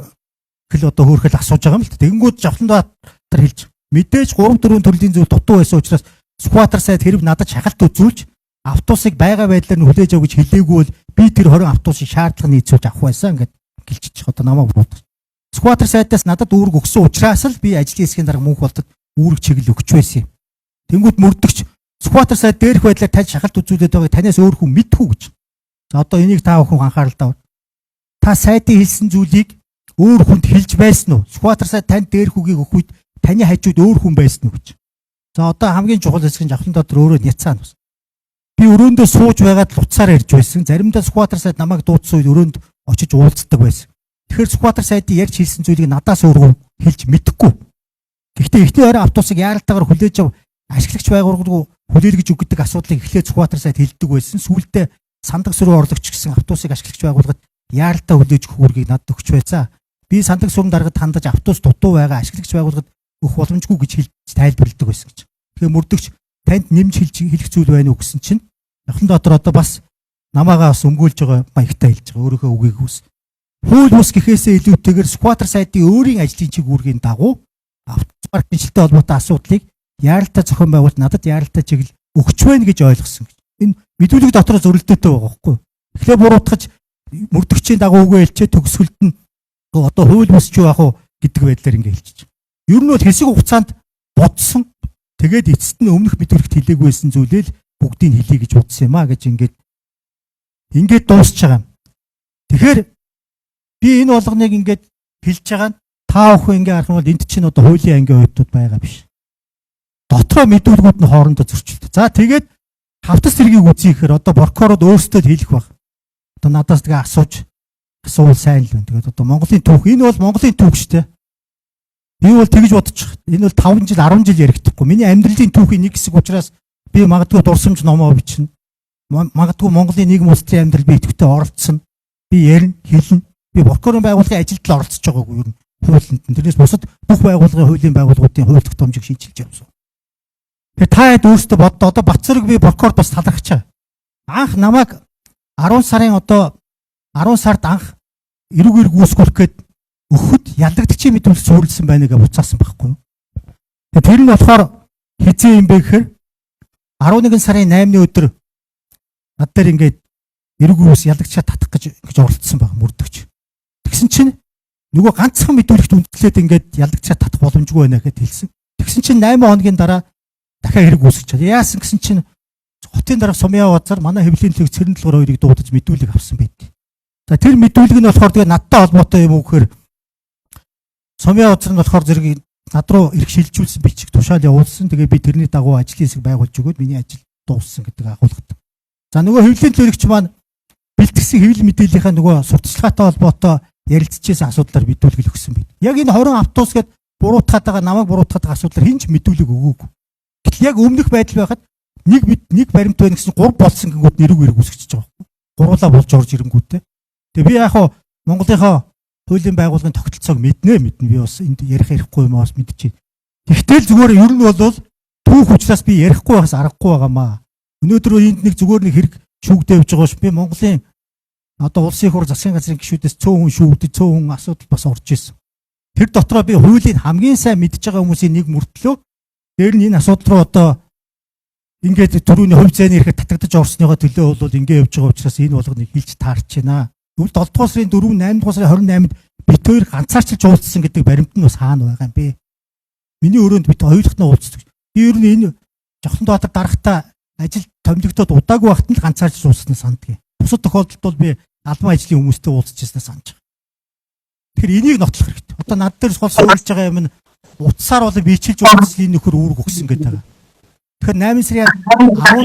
хэл одоо хөөрхөл асууж байгаа юм л та. Тэгэнгүүт Жавхлан Баатар хэлж мэдээж 3 4 төрлийн зүйл дутуу байсан учраас Сүхбаатар сайд хэрв надад шахалт үзүүлж автобусыг байгаа байдлаар нь хүлээж ав гэж хэлээгүй бол би тэр 20 автобусыг шаардлага нийцүүлж авах байсан гэд гэлчиж одоо намайг буруутгах. Сүхбаатар сайдаас надад үүрэг өгсөн учраас л би ажлын хэсгийн дарга мөнх болтод үүрэг чиглэл өгч байсан юм. Тэнгүүд мөрдөгч Сүхбаатар сайд дээрх байдлаар танд шахалт үзүүлээд байгааг танаас өөр хүн мэдхүү гэж. За одоо энийг та бүхэн анхааралтай аваа. Та сайдын хэлсэн зүйлийг өөр хүнд хэлж байсан уу? Сүхбаатар сайд танд дээрх үгийг өгөх үед таны хажууд өөр хүн байсан уу гэж. За одоо хамгийн чухал хэсэг нь Жавхлан дотор өөрөө няцаана бас. Би өрөөндөө сууж байгаад л утсаар ярьж байсан. Заримдаа Сүхбаатар сайд намайг дуудсан үед өрөөнд очиж уулздаг байсан. Тэгэхээр Сүхбаатар сайдын ярьж хэлсэн зүйлийг надаас өөр хүн хэлж мэдэхгүй. Гэхдээ эхний орой автобусыг яаралтайгаар хүлээж ав ашиглагч байгууллагыг хүлээлгэж өгдөг асуудлыг эхлээд Сүхбаатар сайд хэлдэг байсан. Сүүлдээ сандаг сүрэн орлогч гэсэн автобусыг ашиглагч байгууллагад яаралтай хүлээж өгөх үүргийг надад өгч байсан. Би сандаг сүрэн даргад хандаж автобус дутуу байгаа ашиглагч байгууллагад өгөх боломжгүй гэж хэлж тайлбарладаг байсан гэж. Тэгэхээр мөрдөгч танд нэмж хэлж хэлэх зүйл байна уу гэсэн чинь Жавхлан дотор одоо бас намаагаа бас өмгөөлж байгаа маягтай хэлж байгаа өөрийнхөө үгийг үс. Хууль бус гэхээсээ илүүтэйгээр Сүхбаатар сайдын өөрийн ажлын чиг үүргийн дагуу автобус парк шинжилтэй холбоотой асуудлыг яаралтай зохион байгуулалт надад яаралтай чиглэл өгч байна гэж ойлгосон гэж. Энэ мэдүүлэг дотор зөрөлдөөтэй байгаа байхгүй. Тэгэхээр буруутгаж мөрдөгчийн дагуу үгээ хэлчээ төгсгөлд нь одоо хууль бус ч юу ах уу гэдэг байдлаар ингэ хэлчих. Ер нь бол хэсэг хугацаанд Бодсон. Тэгээд эцэст нь өмнөх мэдүүлэгт хэлээгүй байсан зүйлээ л бүгдийг хэлье гэж бодсон юм а гэж ингээд дуусч байгаа юм. Тэгэхээр би энэ болгоныг ингээд хэлж байгаа нь та бүхэн ингээ харах юм бол энд чинь одоо хуулийн ангийн оюутнууд байгаа биш. Дотроо мэдүүлгүүд нь хоорондоо зөрчилдөг. За, тэгээд хавтас хэргийг үзье гэхээр одоо прокурорууд өөрсдөө хэлэх баг. Одоо надаас тэгээ асуувал сайн л байна. Тэгээд одоо Монголын түүх, энэ бол Монголын түүх шүү дээ. Би бол тэгж бодчих. Энэ бол 5 жил, 10 жил ярихдаггүй. Миний амьдралын түүхийн нэг хэсэг учраас би магадгүй дурсамж номоо бичнэ. Магадгүй Монголын нийгэм, улс төрийн амьдрал би идэвхтэй оролцсон. Би ярина, хэлнэ. Би прокурорын байгууллагын ажилд л оролцож байгаагүй ер нь хуулинд нь. Тэрнээс бусад бүх байгууллагын, хуулийн байгууллагуудын хууль тогтоомжийг шийдэлж явсан. Тэгэхээр та хэд өөрсдөө боддоо. Одоо Батцэрэг би прокурорд бас талархаж байгаа. Анх намайг 10 сарын, одоо 10 сард анх эрүүгээр гүйцэтгэх гээд өгөхөд ялагдагчийн мэдүүлэг суурилсан байна гэж буцаасан байхгүй юу. Тэгээ тэр нь болохоор хизээ юм бэ гэхээр 11 сарын 8-ны өдөр над дээр ингээд эрүүгээр ус ялагдчаа татах гэж ингэж оролцсон байгаа мөрдөгч. Тэгсэн чинь нөгөө ганцхан мэдүүлэгт үндэслээд ингээд ялагдчаа татах боломжгүй байна гэхэд хэлсэн. Тэгсэн чинь 8 хоногийн дараа дахиад хэрэг үүсгэж чад. Яасан гэсэн чинь хотын дарга Сумья Базар манай хэвлэлийн төлөв Цэрэн дэлгүүр хоёрыг дуудаж мэдүүлэг авсан байт. За, тэр мэдүүлэг нь болохоор тэгээ надтай холбоотой юм уу гэхээр Сумья Базар нь болохоор зэрэг над руу эрх шилжүүлсэн бичиг тушаал явуулсан. Тэгээ би тэрний дагуу ажлын хэсэг байгуулж өгөөд миний ажил дууссан гэдэг агуулгатай. За, нөгөө хэвлэлийн төлөөлөгч маань бэлтгэсэн хэвлэл мэдээллийнхаа нөгөө сурталчилгаатай холбоотой ярилцчихсан асуудлаар мэдүүлэг өгсөн байт. Яг энэ 20 автобус гээд буруутгаад байгаа, намайг буруутгаад байгаа асуудлаар хэн ч мэдүүлэг өгөөгүй. Гэтэл яг өмнөх байдал байхад нэг нэг баримт байна гэсэн, 3 болсон гингүүд нэрэг эрг үсгэж байгаа байхгүй. Гуруулаа болж орж ирэнгүүтээ. Тэгээ би яг хуу Монголынхоо хуулийн байгууллагын тогтолцоог мэднэ. Би бас энд ярихгүй юм аа бас мэдчихээн. Тэгтэл зүгээр ер нь бол түүх учраас би ярихгүй байхаас аргагүй байгаамаа. Өнөөдөр энд нэг зүгээр нэг хэрэг шүүгдээ явж байгаа ш. Би Монголын одоо улсын хур, засгийн газрын гишүүдээс цөөн хүн шүүгдэж, цөөн хүн асуудал бас орж исэн. Тэр дотроо би хуулийг хамгийн сайн мэдж байгаа хүмүүсийн нэг мөртлөө дээр нь энэ асуудал руу одоо ингээд түрүүний хувь зайны эрхэд татагдаж орсныгоо төлөө бол ингээд явж байгаа учраас энэ болгоныг хэлж таарч байна. Тэгвэл 7 дугаар сарын 4, 8 дугаар сарын 28-нд бит хоёр ганцаарчилж уулзсан гэдэг баримт нь бас хаана байгаа юм бэ? Миний өрөөнд бит хоёулах нь уулздаг. Би ер нь энэ Жавхлан Баатар дарахтаа ажил томилогдоод удаагүй багт нь л ганцаарчилж уулзснаа санддаг. Бусад тохиолдолд бол би албан ажлын хүмүүстэй уулзч ирснээ санаж байгаа. Тэгэхээр энийг нотлох хэрэгтэй. Одоо над дээр гол суурилж байгаа юм нь утсаар бол бичилж уулзсан, энэ нөхөр үүрэг өгсөн гэдэг байгаа. Тэгэхээр 8 сарын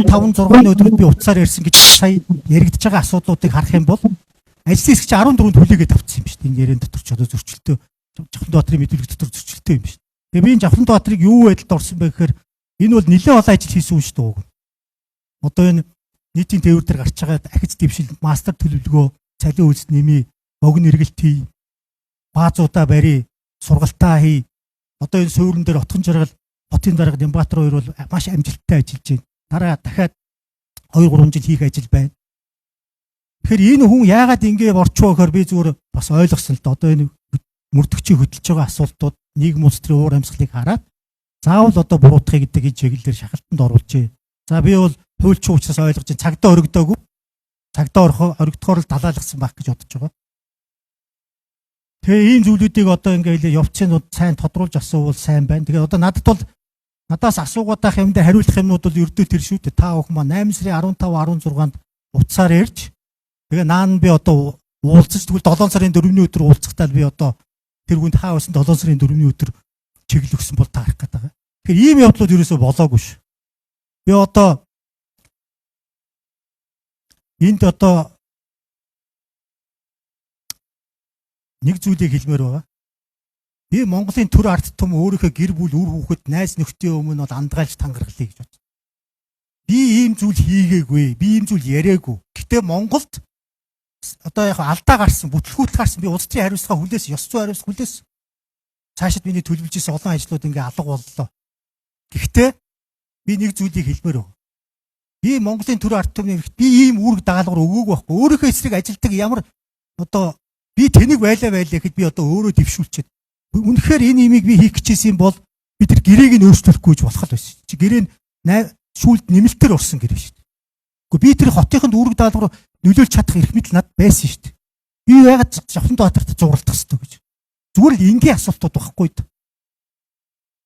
15 6-ны өдрүүд би утсаар ярьсан гэж сая яригдж байгаа асуудлуудыг харах юм бол ажлын хэсэг чинь 14-нд хүлээгээд авчихсан юм шүү дээ. Энэ яриан дотор ч одоо зөрчилтэй, Жавхлан Баатрын мэдүүлэг дотор зөрчилтэй юм шүү. Тэгээ би энэ Жавхлан Баатрыг юу байдалд орсон бэ гэхээр энэ бол нэлээд олон ажил хийсэн хүн шүү дээ. Одоо энэ нийтийн тээвэр дээр гарч байгаа ахиц дэвшил, мастер төлөвлөгөө, цалин үйлс нэмий, богино эргэлт хий, баазуудаа барий, сургалтаа хий. Одоо энэ суурин дээр Отгон жаргал, хотын дарга Нямбатар хоёр бол маш амжилттай ажиллаж байна. Дараа дахиад 2 3 жил хийх ажил байна. Тэгэхээр энэ хүн яагаад ингэ борчуу гэхээр би зүгээр бас ойлгосон л да. Одоо энэ мөрдөгчийг хөдөлж байгаа асуултууд, нийгэм улс төрийн уур амьсгалыг хараад заавал одоо буруутгах гэдэг энэ чиглэлээр шахалтанд оруулжээ. За, би бол хуульчин учраас ойлгож байна. Цагдаа орогдоогүй. Цагдаа орогдохоор л далаалгасан байх гэж бодож байгаа. Тэгээ ийм зүйлүүдийг одоо ингээ явцын сайн тодруулж асуувал сайн байна. Тэгээ одоо надад бол надаас асуугаад байх юм дээр хариулах юмнууд бол ердөө тэр шүү дээ. Та бүхэн маа 8 сарын 15 16-нд утсаар ярьж, тэгээ наан би одоо уулзаж, тэгвэл 7 сарын 4-ний өдөр уулзахдаа би одоо тэр хүнд хаа байсан 7 сарын 4-ний өдөр чиглэл өгсөн бол таарах гэдэг байгаа. Тэгэхээр ийм явдлууд ерөөсөө болоогүй ш. Би одоо энд одоо нэг зүйлийг хэлмээр байгаа. Би Монголын төр ард түмэн, өөрийнхөө гэр бүл, үр хүүхэд, найз нөхдийн өмнө бол андгаалж тангаргалъя гэж бодсон. Би ийм зүйл хийгээгүй. Би ийм зүйл яриаггүй. Гэтэ Монголд одоо яг алдаа гарсан, бүтлгүүтэл гарсан. Би улс төрийн хариуцлага хүлээс, ёс зүйн хариуцлага хүлээс. Цаашид миний төлөвлөж исэн олон ажлууд ингээ алга боллоо. Гэхдээ би нэг зүйлийг хэлмээр байна. Би Монголын төр ард түмний хэрэгт би ийм үүрэг даалгавар өгөөгүй байхгүй. Өөрийнхөө эсрэг ажилдаг ямар одоо би тэнэг байлаа байлаа гэхэд би одоо өөрөө дэвшүүлчихэд. Үнэхээр энэ имийг би хийх гэжсэн юм бол би тэр гэрээг нь өөрчлөхгүй гэж болох л байсан. Чи гэрээ нь шүүлд нэмэлтээр орсон гэрээ шүү дээ. Гэхдээ би тэр хотынхонд үүрэг даалгавар нөлөөлж чадах эрх мэдэл над байсан шүү дээ. Би яагаад Жавхлан Баатарт зууралдах ёстой гэж. Зүгээр л энгийн асуултууд байхгүй дээ.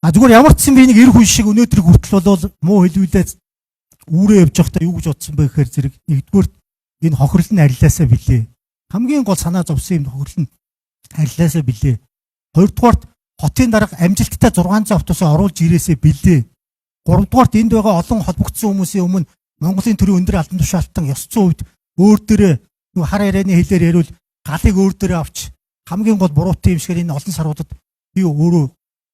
А зүгээр ямар ч сан би нэг эр хүн шиг өнөөдрийг хүртэл бол муу хэлүүлээ үүрээ явж байхдаа юу гэж бодсон бэ гэхээр зэрэг нэгдүгээр энэ хохирол нь арилаасаа билээ. Хамгийн гол санаа зовсон юм хохирол нь арилаасаа билээ. Хоёрдугаарт хотын дарга амжилттай 600 автобусаа оруулж ирээсээ билээ. Гуравдугаарт энд байгаа олон холбогдсон хүмүүсийн өмнө Монголын төрийн өндөр албан тушаалтан ёс зүйн хувьд өөр дээрээ нөгөө хар ярианы хэлээр яриул галыг өөр дээрээ авч хамгийн гол буруутай юм шигээр энэ олон саруудад би өөрөө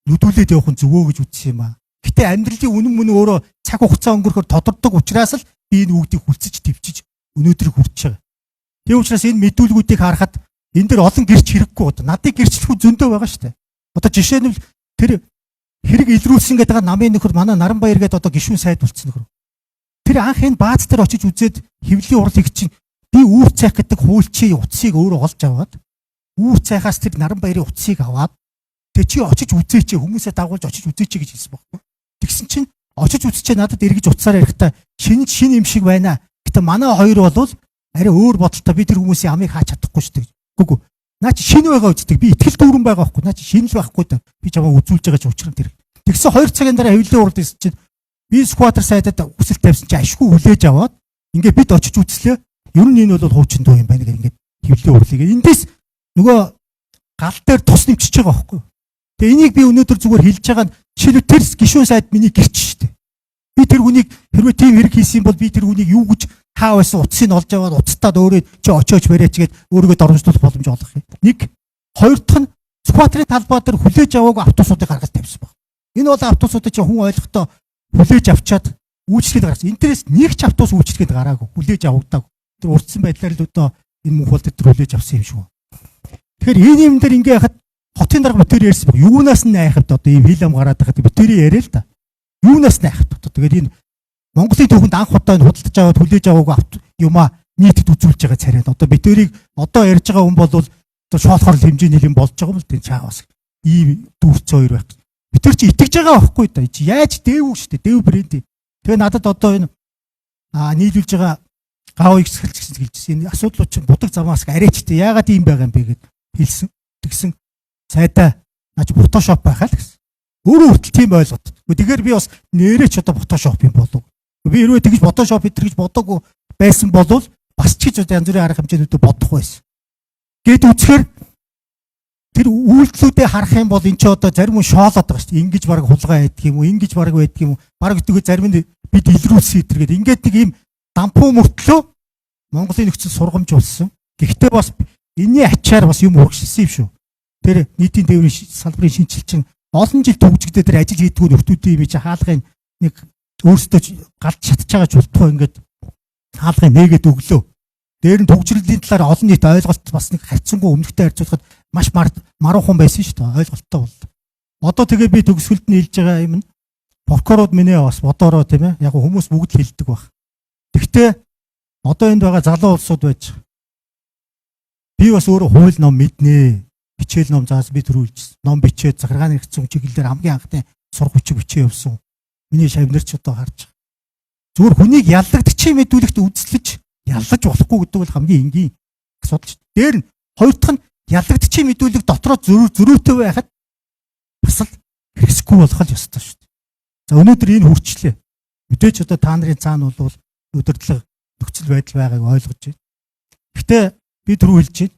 нүдүүлээд явах нь зөвөө гэж үзсэн юм аа. Гэтэ амьдралын үнэн мөн өөрөө цаг хугацаа өнгөрөхөөр тодордог учраас л би энэ үгдийг хүлцэж төвчиж өнөөдрийг хүрч байгаа. Тийм учраас энэ мэдүүлгүүдийг харахад энэ дэр олон гэрч хэрэггүй одоо надыг гэрчлэх хүн зөндөө байгаа шүү дээ. Одоо жишээ нь тэр хэрэг илрүүлсэн гэдэг намын нөхөр манай Наранбаяр гэдэг одоо гишүүн сайд болцсон нөхөр. Тэр анх энэ бааз дээр очиж үзээд хэвлэлийн урлыг чинь би үүр цайх гэдэг хуульчийн утсыг өөрөө олж аваад үүр цайхаас тэр Наранбаярын утсыг аваад тэг чи очиж үзээч, хүмүүсээ дагуулж очиж үзээч гэж хэлсэн байхгүй. Тэгсэн чинь очиж үзчихээ надад эргэж утсаар ярихдаа шинэ шинэ юм шиг байна. Гэтэ манай хоёр болвол арай өөр бодолтой, би тэр хүмүүсийн амыг хаач чадахгүй шүү дээ. Үгүй. Наа чи шинэ байгаа үстэг, би итгэл дүүрэн байгаа байхгүй. Наа чи шинэ л байхгүй да. Би чамаа үзүүлж байгаа ч учрал тэр. Тэгсэн 2 цагийн дараа хэвлэлийн урд ирсэн чинь би Сүхбаатар сайдад хүсэлт тавьсан чи ашгүй хүлээж аваад ингээ бид очиж үзлээ. Ер нь энэ бол хуучин дуу юм байна гэх ингээд хэвлэлийн урлыг. Эндээс нөгөө гал дээр тус нэмчиж байгаа байхгүй. Тэгээ энийг би өнөөдөр зүгээр хэлж байгаа нь жишээлбэл тэр гишүүн сайд миний гэрч шүү дээ. Би тэр хүнийг хэрвээ тийм хэрэг хийсэн бол би тэр хүнийг юу гэж хаа байсан утсыг олж аваад уцтаад өөрөө чи очиоч бариач гээд өөрийгөө доромжлуулах боломж олгох юм. Нэг, хоёр дахь нь Сүхбаатарын талбай дээр хүлээж аваагүй автобусуудыг гаргаж тавьсан баг. Энэ бол автобусуудыг чи хүн ойлгохдоо хүлээж авчаад үйлчлэхэд гаргасан. Энтерээс нэг ч автобус үйлчлэхэд гараагүй, хүлээж авагдаагүй. Тэр урдсан байдлаар л одоо энэ мөнх бол тэр хүлээж авсан юм шиг. Тэгэхээр энэ юм дээр ингээ яхад хотын дарга битэр ярьсан баг. Юунаас нь айхавд одоо ийм хил ам гараад байхад битэр яриа л та. Юунаас нь айхавд одоо тэгээд энэ Монголын түүхэнд анх удаа энэ худалдаж аваад хүлээж аваагүй авт юмаа нийтэд үзүүлж байгаа царайд одоо битэрийг одоо ярьж байгаа хүн бол одоо шоолохоор хэмжээний юм болж байгаа юм л тийм чаавас ийм дүүрцэн хоёр байх. Битэр чи итгэж байгаа байхгүй да. Чи яаж дээвүү штэ, дээв брэнд. Тэгээ надад одоо энэ нийлүүлж байгаа гав их сэлж гэсэн хэлжсэн. Энэ асуудлууд чинь будаг замаас арайч тэ яагаад ийм байгаа юм бэ гэд хэлсэн. Тэгсэн сайдаа наач фотошоп байхаа л гэсэн. Өөрөө хүртэл тийм ойлголт. Тэгэхээр би бас нэрээ ч одоо фотошоп юм болов. Би хэрвээ тэгж фотошоп гэтэр гэж бодоогүй байсан болвол бас ч гэж одоо янз бүрийн арга хэмжээнүүдээ бодох байсан. Гэт үзэхээр тэр үйлдэлүүдээ харах юм бол эн чи одоо зарим хүн шоолоод байгаа шүү дээ. Ингиж баг хулгай байдаг юм уу, ингэж баг байдаг юм уу? Бараг тэгээ зарим нь бид илрүүлсэн гэтэр гээд ингээд нэг ийм дампуу мөртлөө Монголын нөхцөл сургамж болсон. Гэхдээ бас энэний ачаар бас юм урагшилсан юм шүү. Тэр нийтийн тээврийн салбарын шинжилчин олон жил төгжигдээ тэр ажил хийдгүү нөхдүүдийн юм чи хаалгын нэг өөрсдөө галж чадж байгаа ч болтгоо ингээд хаалгыг нээгээд өглөө. Дээр нь төгжрөлийн талаар олон нийт ойлголт бас нэг харьцангуй өмнөхтэй харьцуулахад маш маруухан байсан шүү дээ. Ойлголттой бол. Одоо тэгээ би төгсгөлд нь хэлж байгаа юм нь прокурорууд минь бас бодоороо тийм ээ. Яг хүмүүс бүгд л хэлдэг баг. Тэгтээ одоо энд байгаа залуу улсууд байж. Би бас өөрөө хууль ном мэднэ. Хичээл ном заас би төрүүлжсэн. Ном бичээд захиргааны хэрэгцсэн чиглэлээр хамгийн анхны сурах бичиг бичээ явсан. Миний шавнар ч одоо харж байгаа. Зүгээр хүнийг яллагдчихын мэдүүлэгт үзлэж яллаж болохгүй гэдэг бол хамгийн энгийн асуудал шүү дээ. Дээр нь хоёр дахь нь яллагдчихын мэдүүлэг дотроо зөрүүтэй байхад бас л хэрэгсэхгүй болох л ёстой шүү дээ. За өнөөдөр энэ хүрчлээ. Мэдээж одоо та нарын цаана бол удирдлага нөхцөл байдал байгааг ойлгож байна. Гэхдээ би түрүү хэлж байна.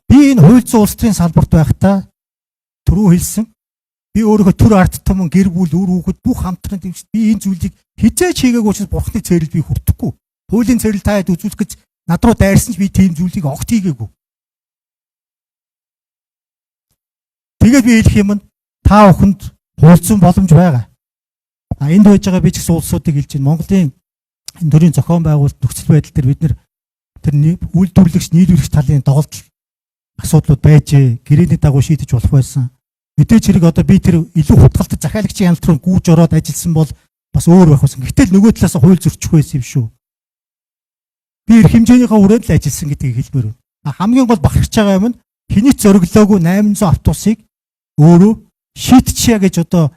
Би энэ хууль зүйн улс төрийн салбарт байхдаа түрүү хэлсэн. Би өөрийнхөө төр ард түмэн гэр бүл үр хүүхэд бүх хамтран дэмжиж би энэ зүйлийг хизээч хийгээгүй учраас бурхны цээрэл би хүртэхгүй. Хуулийн цээрэл та хэд үзүүлэх гэж над руу дайрсан ч би тийм зүйлийг огт хийгээгүй. Тэгээд би хэлэх юм нь та бүхэнд хууль зүйн боломж байгаа. А энд байж байгаа би ч гэсэн улсуудыг хэлж байна. Монголын энэ төрийн зохион байгуулалт нөхцөл байдал дээр бид нэр тэр үйлдвэрлэгч нийлүүлэгч талын доголдол асуудлууд байжээ. Гэрээний дагуу шийдэж болох байсан. Мэдээж хэрэг одоо би тэр илүү хутгалт захиалагчийн хяналт руу гүйж ороод ажилласан бол бас өөр байх байсан. Гэтэл нөгөө талаас хууль зөрчих байсан юм шүү. Би эрх хэмжээнийхээ хүрээнд л ажилласан гэдгийг хэлмээр байна. Хамгийн гол бахархаж байгаа юм нь хэний ч зориглоогүй 800 автобусыг өөрөө шийтчихье гэж одоо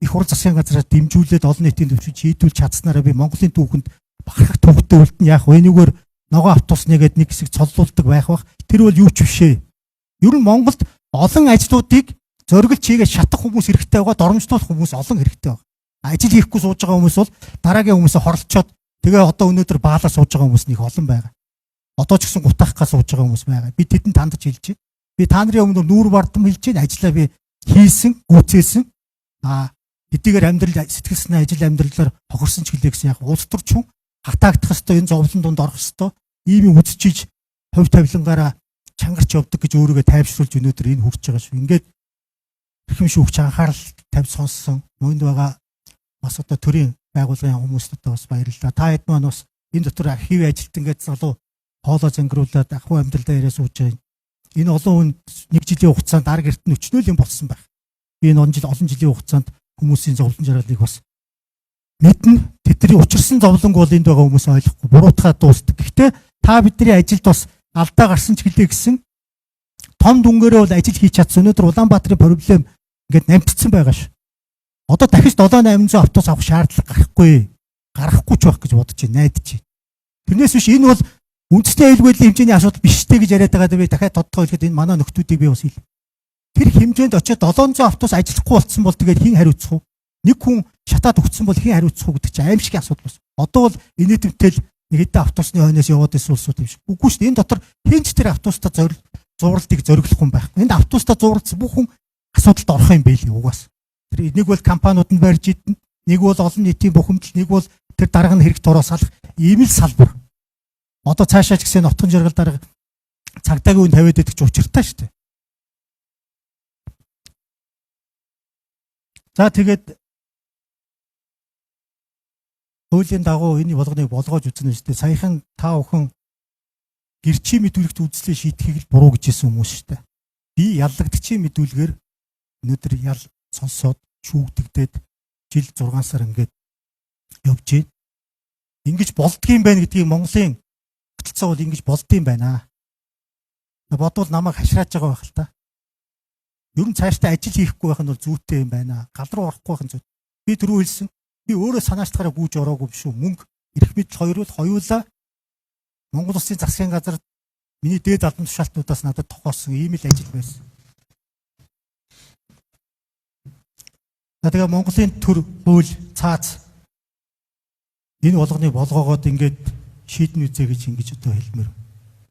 их хурл засгийн газраар дэмжүүлээд олон нийтийн төвшөнд шийдүүлж чадсанараа би Монголын түүхэнд бахархах түүхтэй үлдэн. Яг энүүгээр ногоон автобус нэгэд нэг хэсэг цоллуулдаг байх бах. Тэр бол юу ч бишээ. Ер нь Монголд олон ажлуудыг Зориглч хийгээ шатах хүмүүс хэрэгтэй байгаа, доромжлуулах хүмүүс олон хэрэгтэй байгаа. Ажил хийхгүй сууж байгаа хүмүүс бол дараагийн хүмүүсээ хорлцоод тэгээ одоо өнөөдөр баалаа сууж байгаа хүмүүс нэг олон байгаа. Одоо ч гэсэн гутаах га сууж байгаа хүмүүс байгаа. Би тэдэнд хандаж хэлж байна. Би та нарын өмнө нүүр бардам хэлж байна. Ажлаа би хийсэн, гүйцээсэн. Хэдийгээр амьдрал сэтгэл санаа ажил амьдралаар хохирсон ч гэлээ гэсэн яг улс төрч хүн хатаагдах хэвээр энэ зовлон дунд орох хэвээр ийм юм үзчихиж хувь тавилангаараа чангарч явдаг гэж өөрийгөө тайвшруулж өнөөдөр энэ хүрч байгаа шүү. Ингээд эрхэм шүүгч анхаарал тавьж сонссон мөнд байгаа бас одоо төрийн байгууллагын хүмүүст одоо бас баярлалаа. Та хэд маань бас энэ дотор архив ажилтан гэж залуу хоолоо зангируулаад ахуй амьдралдаа яриа сууж байгаа. Энэ олон хүн нэг жилийн хугацаанд ар гэрт нь өчнөөл юм болсон байх. Би энэ олон жилийн хугацаанд хүмүүсийн зовлон жаргалыг бас мэднэ. Тэдний учирсан зовлонг бол энд байгаа хүмүүс ойлгохгүй буруутгаа дуустдаг. Гэхдээ та бидний ажилд бас алдаа гарсан ч гэлээ гэсэн том дүнгээрээ бол ажил хийж чадсан. Өнөөдөр Улаанбаатарын проблем ингээд намтцсан байгаа ш. Одоо дахиж 7 800 автобус авах шаардлага гарахгүй. Гарахгүй ч байх гэж бодож байна, найдаж байна. Тэрнээс биш энэ бол үндэсний аюулгүй байдлын хэмжээний асуудал биш тэ гэж яриад байгаа би дахиад тодтогоо хэлэхэд энэ манай нөхдүүдийг би бас хэл. Тэр хэмжээнд очиод 700 автобус ажиллахгүй болцсон бол тэгээд хэн хариуцах вэ? Нэг хүн шатаад өгцсөн бол хэн хариуцах вэ гэдэг чинь аимшигын асуудал бас. Одоо бол инээдэмтэл нэг хэдэн автобусны хойноос яваад исэн улсууд юм шиг. Үгүй шүү дээ. Энэ дотор хэн ч тэр автобустаа зорил зурвалтыг зориглох хүн байхгүй. Энд автобустаа зурвалцсан бүх хүн асуудалд орох юм байли угаас. Тэр нэг бол компаниуд нь барьж идэнэ, нэг бол олон нийтийн бухимдал, нэг бол тэр дарга нь хэрэг дороо салах ийм л салбар. Одоо цаашаа ч гэсэн нотгон жаргал дарга цагдаагийн үн тавиад идэх ч учиртай шүү дээ. За тэгээд хуулийн дагуу энэ болгоныг болгоож үзнэ шүү дээ. Саяхан та бүхэн гэрчийн мэдүүлэгт үзлээ шийдэхийг л буруу гэж хэлсэн хүмүүс шүү дээ. Би яллагдчихын мэдүүлгээр өнөөдөр ял сонсоод шүүгдэгдээд жил 6 сар ингээд явж байна. Ингэж болдгийм байх гэдгийг Монголын хөтөлцөө бол ингэж болдгийм байна. Бодвол намайг хашрааж байгаа байх л та. Ер нь цаашдаа ажил хийхгүй байх нь бол зүйтэй юм байна. Гал руу орохгүй байх нь зүйтэй. Би түрүү хэлсэн. Би өөрөө санаачлахаараа гүйж ороогүй юм шүү. Мөнгө эрх мэдэл хоёр бол хоёулаа Монгол Улсын засгийн газар миний дээд албан тушаалтнуудаас надад тохиосон ийм л ажил байсан. За тэгээ Монголын төр хууль цаац энэ болгоныг болгоогоод ингээд шийднэ үзье гэж ингэж одоо хэлмээр.